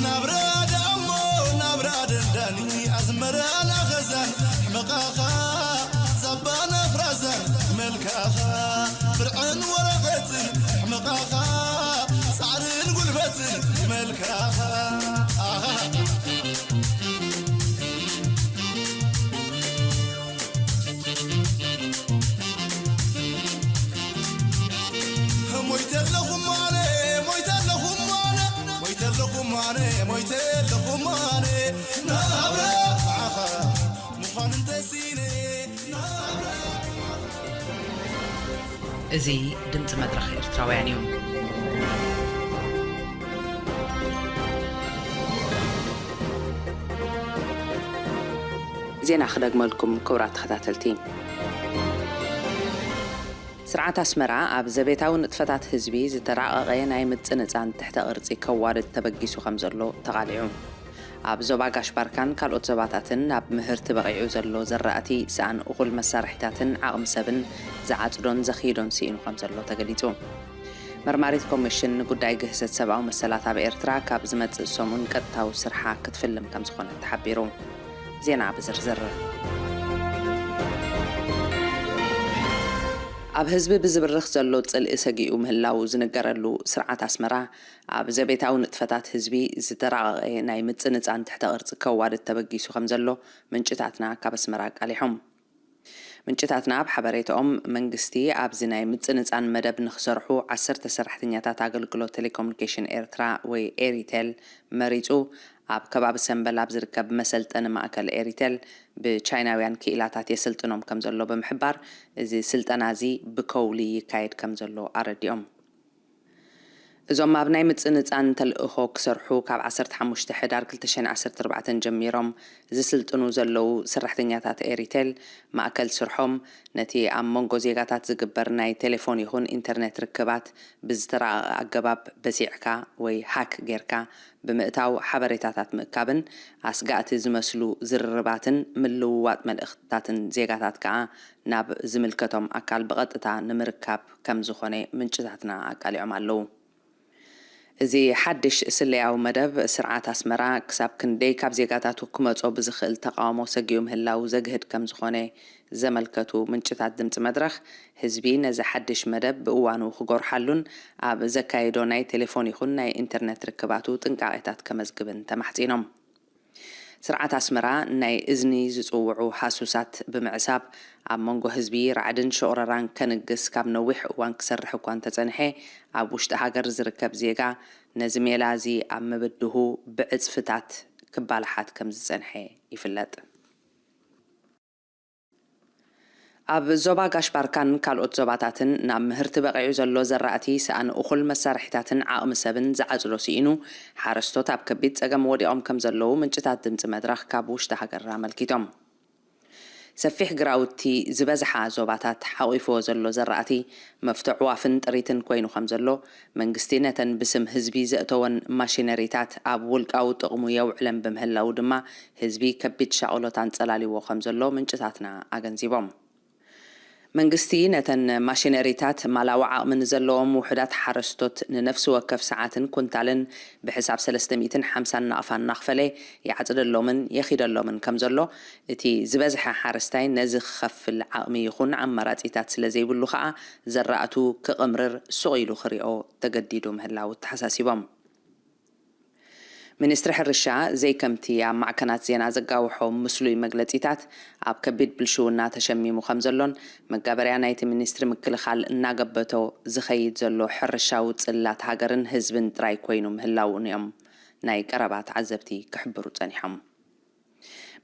ናብራ ደኣሞ ናብራ ደንዳኒ ኣዝመራና ኸዛን ሕመቓኻ ዛባና ፍራዛን መልካኻ ብርዕን ወረቐትን ሕመቓኻ ጻዕርን ጉልበትን መልካኻ ኣኻ ሞይተለኹም ኣነ ሞይተለኹም ኣነ ሞይተለኹም ኣነ ሞይተለኹም ኣነ ናብራ ብዓኻ ምዃን እንተሲነ ናብራ እዚ ድምፂ መድረኽ ኤርትራውያን እዩ። ዜና ክደግመልኩም ክቡራት ተኸታተልቲ። ስርዓት ኣስመራ ኣብ ዘቤታዊ ንጥፈታት ህዝቢ ዝተራቐቐ ናይ ምጽንጻን ትሕተ ቅርጺ ከዋድድ ተበጊሱ ከም ዘሎ ተቓሊዑ። ኣብ ዞባ ጋሽ ባርካን ካልኦት ዞባታትን ናብ ምህርቲ በቒዑ ዘሎ ዘራእቲ ሰኣን እኹል መሳርሒታትን ዓቕሚ ሰብን ዝዓጽዶን ዘኽይዶን ስኢኑ ከም ዘሎ ተገሊጹ። መርማሪት ኮሚሽን ንጉዳይ ግህሰት ሰብኣዊ መሰላት ኣብ ኤርትራ ካብ ዝመጽእ ሰሙን ቀጥታዊ ስርሓ ክትፍልም ከም ዝኾነት ተሓቢሩ። ዜና ብዝርዝር። ኣብ ህዝቢ ብዝብርኽ ዘሎ ጽልኢ ሰጊኡ ምህላዉ ዝንገረሉ ስርዓት ኣስመራ፣ ኣብ ዘቤታዊ ንጥፈታት ህዝቢ ዝተራቐቐ ናይ ምጽንጻን ትሕተ ቅርጺ ከዋድድ ተበጊሱ ከም ዘሎ ምንጭታትና ካብ ኣስመራ ኣቃሊሖም። ምንጭታትና ኣብ ሓበሬታኦም፣ መንግስቲ ኣብዚ ናይ ምጽንጻን መደብ ንኽሰርሑ ዓሰርተ ሰራሕተኛታት ኣገልግሎት ቴሌኮሙኒኬሽን ኤርትራ ወይ ኤሪቴል መሪጹ፣ ኣብ ከባቢ ሰምበል ኣብ ዝርከብ መሰልጠኒ ማእከል ኤሪቴል ብቻይናውያን ክኢላታት የሰልጥኖም ከም ዘሎ ብምሕባር፣ እዚ ስልጠና እዚ ብከውሊ ይካየድ ከም ዘሎ ኣረዲኦም። እዞም ኣብ ናይ ምጽንጻን ተልእኾ ክሰርሑ ካብ ዓሰርተ ሓሙሽተ ሕዳር ክልተ ሽሕን ዓሰርተ ኣርባዕተን ጀሚሮም ዝስልጥኑ ዘለዉ ሰራሕተኛታት ኤሪቴል፣ ማእከል ስርሖም ነቲ ኣብ መንጎ ዜጋታት ዝግበር ናይ ቴሌፎን ይኹን ኢንተርኔት ርክባት ብዝተራቐቐ ኣገባብ በሲዕካ ወይ ሃክ ጌርካ ብምእታው ሓበሬታታት ምእካብን ኣስጋእቲ ዝመስሉ ዝርርባትን ምልውዋጥ መልእኽትታትን ዜጋታት ከኣ ናብ ዝምልከቶም ኣካል ብቐጥታ ንምርካብ ከም ዝኾነ ምንጭታትና ኣቃሊዖም ኣለዉ። እዚ ሓድሽ ስለያዊ መደብ ስርዓት ኣስመራ ክሳብ ክንደይ ካብ ዜጋታቱ ክመጾ ብዝኽእል ተቓውሞ ሰጊኡ ምህላዉ ዘግህድ ከም ዝኾነ ዘመልከቱ ምንጭታት ድምጺ መድረኽ፣ ህዝቢ ነዚ ሓድሽ መደብ ብእዋኑ ክጎርሓሉን ኣብ ዘካየዶ ናይ ቴሌፎን ይኹን ናይ ኢንተርኔት ርክባቱ ጥንቃቄታት ከመዝግብን ተማሕጺኖም። ስርዓት ኣስመራ ናይ እዝኒ ዝጽውዑ ሃሱሳት ብምዕሳብ ኣብ መንጎ ህዝቢ ራዕድን ሽቑረራን ከንግስ ካብ ነዊሕ እዋን ክሰርሕ እኳ እንተጸንሐ፣ ኣብ ውሽጢ ሃገር ዝርከብ ዜጋ ነዚ ሜላ እዚ ኣብ ምብድሁ ብዕጽፍታት ክባላሓት ከም ዝጸንሐ ይፍለጥ። ኣብ ዞባ ጋሽ ባርካን ካልኦት ዞባታትን ናብ ምህርቲ በቒዑ ዘሎ ዘራእቲ ሰኣን እኹል መሳርሒታትን ዓቕሚ ሰብን ዝዓጽዶ ስኢኑ፣ ሓረስቶት ኣብ ከቢድ ጸገም ወዲቖም ከም ዘለዉ ምንጭታት ድምጺ መድረኽ ካብ ውሽጢ ሃገር ኣመልኪቶም። ሰፊሕ ግራውቲ ዝበዝሓ ዞባታት ሓቒፍዎ ዘሎ ዘራእቲ መፍቶ ዕዋፍን ጥሪትን ኮይኑ ከም ዘሎ፣ መንግስቲ ነተን ብስም ህዝቢ ዘእተወን ማሽነሪታት ኣብ ውልቃዊ ጥቕሙ የውዕለን ብምህላዉ ድማ ህዝቢ ከቢድ ሻቕሎት ኣንጸላሊዎ ከም ዘሎ ምንጭታትና ኣገንዚቦም። መንግስቲ ነተን ማሽነሪታት ማላዊ ዓቕሚ ንዘለዎም ውሑዳት ሓረስቶት ንነፍሲ ወከፍ ሰዓትን ኩንታልን ብሕሳብ ሰለስተ ሚእትን ሓምሳን ናቕፋ እናኽፈለ ይዓጽደሎምን የኺደሎምን ከም ዘሎ፣ እቲ ዝበዝሐ ሓረስታይ ነዚ ክኸፍል ዓቕሚ ይኹን ኣማራጺታት ስለ ዘይብሉ ከኣ ዘራእቱ ክቕምርር ሱቕ ኢሉ ክሪኦ ተገዲዱ ምህላዉ ተሓሳሲቦም። ሚኒስትሪ ሕርሻ ዘይከምቲ ኣብ ማዕከናት ዜና ዘጋውሖ ምስሉይ መግለጺታት፣ ኣብ ከቢድ ብልሽውና ተሸሚሙ ከም ዘሎን መጋበርያ ናይቲ ሚኒስትሪ ምክልኻል እናገበቶ ዝኸይድ ዘሎ ሕርሻዊ ጽላት ሃገርን ህዝብን ጥራይ ኮይኑ ምህላዉን እዮም ናይ ቀረባ ተዓዘብቲ ክሕብሩ ጸኒሖም።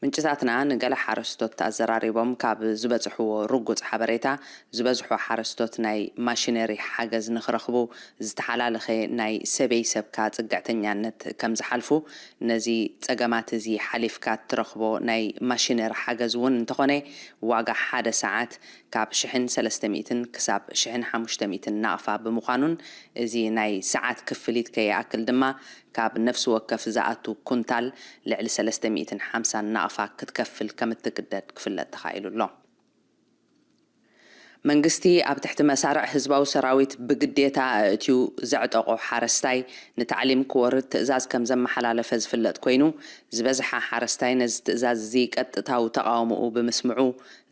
ምንጭታትና ንገለ ሓረስቶት ኣዘራሪቦም ካብ ዝበጽሕዎ ርጉጽ ሓበሬታ፣ ዝበዝሑ ሓረስቶት ናይ ማሽነሪ ሓገዝ ንኽረኽቡ ዝተሓላለኸ ናይ ሰበይ ሰብካ ጽግዕተኛነት ከም ዝሓልፉ፣ ነዚ ጸገማት እዚ ሓሊፍካ እትረኽቦ ናይ ማሽነሪ ሓገዝ እውን እንተኾነ፣ ዋጋ ሓደ ሰዓት ካብ ሽሕን ሰለስተ ሚእትን ክሳብ ሽሕን ሓሙሽተ ሚእትን ናቕፋ ብምዃኑን፣ እዚ ናይ ሰዓት ክፍሊት ከይኣክል ድማ ካብ ነፍሲ ወከፍ ዝኣቱ ኩንታል ልዕሊ ሰለስተ ሚእትን ሓምሳን ናቕፋ ክትከፍል ከም እትግደድ ክፍለጥ ተኻኢሉ ኣሎ። መንግስቲ ኣብ ትሕቲ መሳርዕ ህዝባዊ ሰራዊት ብግዴታ ኣእትዩ ዘዕጠቖ ሓረስታይ ንታዕሊም ክወርድ ትእዛዝ ከም ዘመሓላለፈ ዝፍለጥ ኮይኑ፣ ዝበዝሓ ሓረስታይ ነዚ ትእዛዝ እዚ ቀጥታዊ ተቓውሞኡ ብምስምዑ፣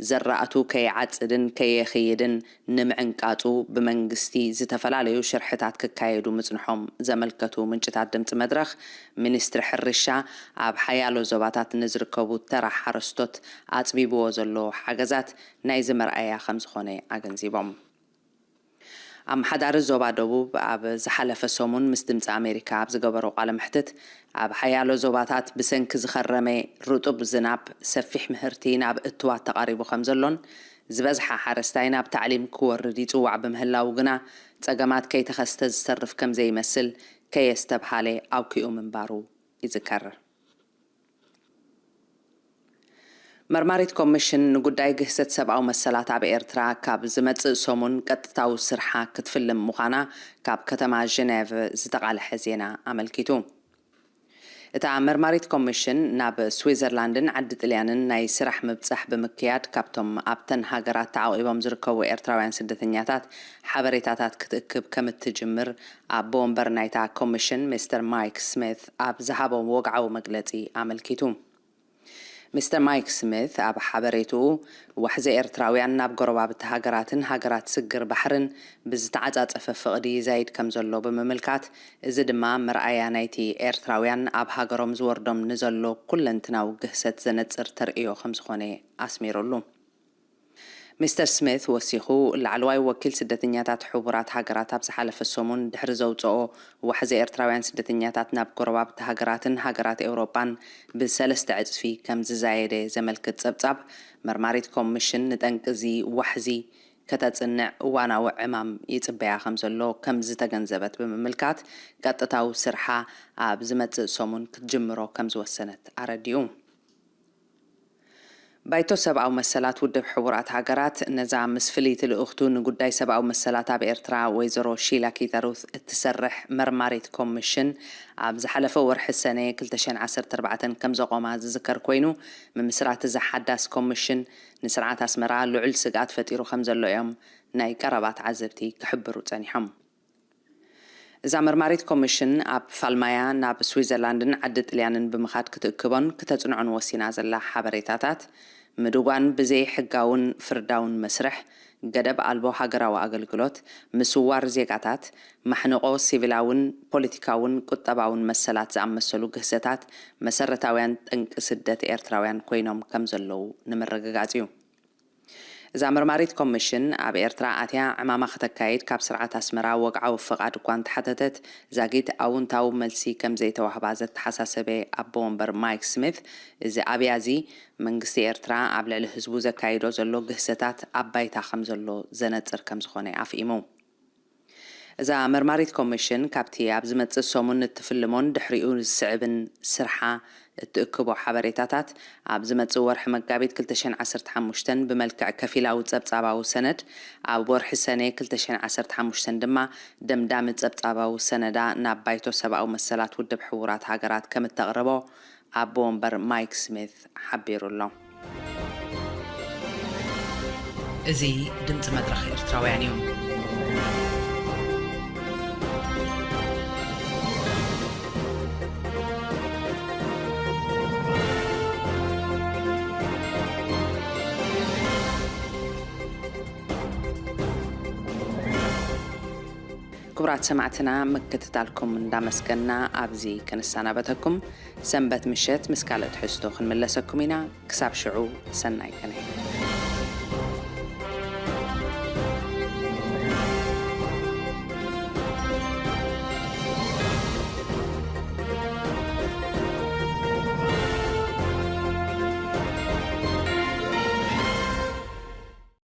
ዘራእቱ ከይዓጽድን ከየኽይድን ንምዕንቃጹ ብመንግስቲ ዝተፈላለዩ ሽርሕታት ክካየዱ ምጽንሖም ዘመልከቱ ምንጭታት ድምጺ መድረኽ፣ ሚኒስትሪ ሕርሻ ኣብ ሓያሎ ዞባታት ንዝርከቡ ተራ ሓረስቶት ኣጽቢብዎ ዘሎ ሓገዛት ናይዚ መርኣያ ከም ዝኾነ ኣገንዚቦም። ኣመሓዳሪ ዞባ ደቡብ ኣብ ዝሓለፈ ሰሙን ምስ ድምፂ ኣሜሪካ ኣብ ዝገበሮ ቃለ መሕትት፣ ኣብ ሓያሎ ዞባታት ብሰንኪ ዝኸረመ ርጡብ ዝናብ ሰፊሕ ምህርቲ ናብ እትዋት ተቓሪቡ ከም ዘሎን፣ ዝበዝሓ ሓረስታይ ናብ ታዕሊም ክወርድ ይጽዋዕ ብምህላዉ ግና፣ ጸገማት ከይተኸስተ ዝተርፍ ከም ዘይመስል ከየስተብሃለ ኣውኪኡ ምንባሩ ይዝከር። መርማሪት ኮሚሽን ንጉዳይ ግህሰት ሰብኣዊ መሰላት ኣብ ኤርትራ ካብ ዝመጽእ ሰሙን ቀጥታዊ ስርሓ ክትፍልም ምዃና ካብ ከተማ ጀኔቭ ዝተቓልሐ ዜና ኣመልኪቱ። እታ መርማሪት ኮሚሽን ናብ ስዊዘርላንድን ዓዲ ጥልያንን ናይ ስራሕ ምብጻሕ ብምክያድ፣ ካብቶም ኣብተን ሃገራት ተዓቒቦም ዝርከቡ ኤርትራውያን ስደተኛታት ሓበሬታታት ክትእክብ ከም እትጅምር ኣቦ ወንበር ናይታ ኮሚሽን ሚስተር ማይክ ስሚት ኣብ ዝሃቦ ወግዓዊ መግለጺ ኣመልኪቱ። ሚስተር ማይክ ስሚት ኣብ ሓበሬትኡ፣ ዋሕዚ ኤርትራውያን ናብ ጎረባብቲ ሃገራትን ሃገራት ስግር ባሕርን ብዝተዓጻጸፈ ፍቕዲ ይዛይድ ከም ዘሎ ብምምልካት፣ እዚ ድማ መርኣያ ናይቲ ኤርትራውያን ኣብ ሃገሮም ዝወርዶም ንዘሎ ኩለንትናዊ ግህሰት ዘነጽር ተርእዮ ከም ዝኾነ ኣስሚሩሉ። ሚስተር ስሚት ወሲኹ፣ ላዕለዋይ ወኪል ስደተኛታት ሕቡራት ሃገራት ኣብ ዝሓለፈ ሰሙን ድሕሪ ዘውጽኦ፣ ዋሕዚ ኤርትራውያን ስደተኛታት ናብ ጎረባብቲ ሃገራትን ሃገራት ኤውሮጳን ብሰለስተ ዕጽፊ ከም ዝዛየደ ዘመልክት ጸብጻብ፣ መርማሪት ኮሚሽን ንጠንቂ እዚ ዋሕዚ ከተጽንዕ እዋናዊ ዕማም ይጽበያ ከም ዘሎ ከም ዝተገንዘበት ብምምልካት፣ ቀጥታዊ ስርሓ ኣብ ዝመጽእ ሰሙን ክትጅምሮ ከም ዝወሰነት ኣረዲኡ። ባይቶ ሰብኣዊ መሰላት ውድብ ሕቡራት ሃገራት፣ ነዛ ምስ ፍልይቲ ልእኽቱ ንጉዳይ ሰብኣዊ መሰላት ኣብ ኤርትራ ወይዘሮ ሺላ ኪታሩት እትሰርሕ መርማሪት ኮሚሽን፣ ኣብ ዝሓለፈ ወርሒ ሰነ ክልተ ሽሕን ዓሰርተ ኣርባዕተን ከም ዘቖማ ዝዝከር ኮይኑ፣ ምምስራት እዛ ሓዳስ ኮሚሽን ንስርዓት ኣስመራ ልዑል ስግኣት ፈጢሩ ከም ዘሎ እዮም ናይ ቀረባ ተዓዘብቲ ክሕብሩ ጸኒሖም። እዛ መርማሪት ኮሚሽን ኣብ ፋልማያ ናብ ስዊዘርላንድን ዓዲ ጥልያንን ብምኻድ ክትእክቦን ክተጽንዖን ወሲና ዘላ ሓበሬታታት፣ ምድጓን ብዘይ ሕጋውን ፍርዳውን መስርሕ፣ ገደብ ኣልቦ ሃገራዊ ኣገልግሎት፣ ምስዋር ዜጋታት፣ ማሕንቖ ሲቪላውን ፖለቲካውን ቁጠባውን መሰላት ዝኣመሰሉ ግህሰታት መሰረታውያን ጠንቂ ስደት ኤርትራውያን ኮይኖም ከም ዘለዉ ንምርግጋጽ እዩ። እዛ መርማሪት ኮሚሽን ኣብ ኤርትራ ኣትያ ዕማማ ከተካይድ ካብ ስርዓት ኣስመራ ወግዓዊ ፍቓድ እኳ እንተሓተተት፣ ዛጊት ኣውንታዊ መልሲ ከም ዘይተዋህባ ዘተሓሳሰበ ኣቦ ወንበር ማይክ ስሚት፣ እዚ ኣብያ እዚ መንግስቲ ኤርትራ ኣብ ልዕሊ ህዝቡ ዘካይዶ ዘሎ ግህሰታት ኣብ ባይታ ከም ዘሎ ዘነጽር ከም ዝኾነ ኣፍኢሙ። እዛ መርማሪት ኮሚሽን ካብቲ ኣብ ዝመጽእ ሰሙን እትፍልሞን ድሕሪኡ ዝስዕብን ስርሓ እትእክቦ ሓበሬታታት፣ ኣብ ዝመጽእ ወርሒ መጋቢት ክልተ ሽሕን ዓሰርተ ሓሙሽተን ብመልክዕ ከፊላዊ ጸብጻባዊ ሰነድ፣ ኣብ ወርሒ ሰነ ክልተ ሽሕን ዓሰርተ ሓሙሽተን ድማ ደምዳሚ ጸብጻባዊ ሰነዳ ናብ ባይቶ ሰብኣዊ መሰላት ውድብ ሕቡራት ሃገራት ከም እተቕርቦ ኣቦ ወንበር ማይክ ስሚት ሓቢሩ ኣሎ። እዚ ድምፂ መድረኽ ኤርትራውያን እዩ። ክቡራት ሰማዕትና፣ ምክትታልኩም እንዳመስገና ኣብዚ ክንሰናበተኩም። ሰንበት ምሸት ምስ ካልእ ትሕዝቶ ክንምለሰኩም ኢና። ክሳብ ሽዑ፣ ሰናይ ቅነ።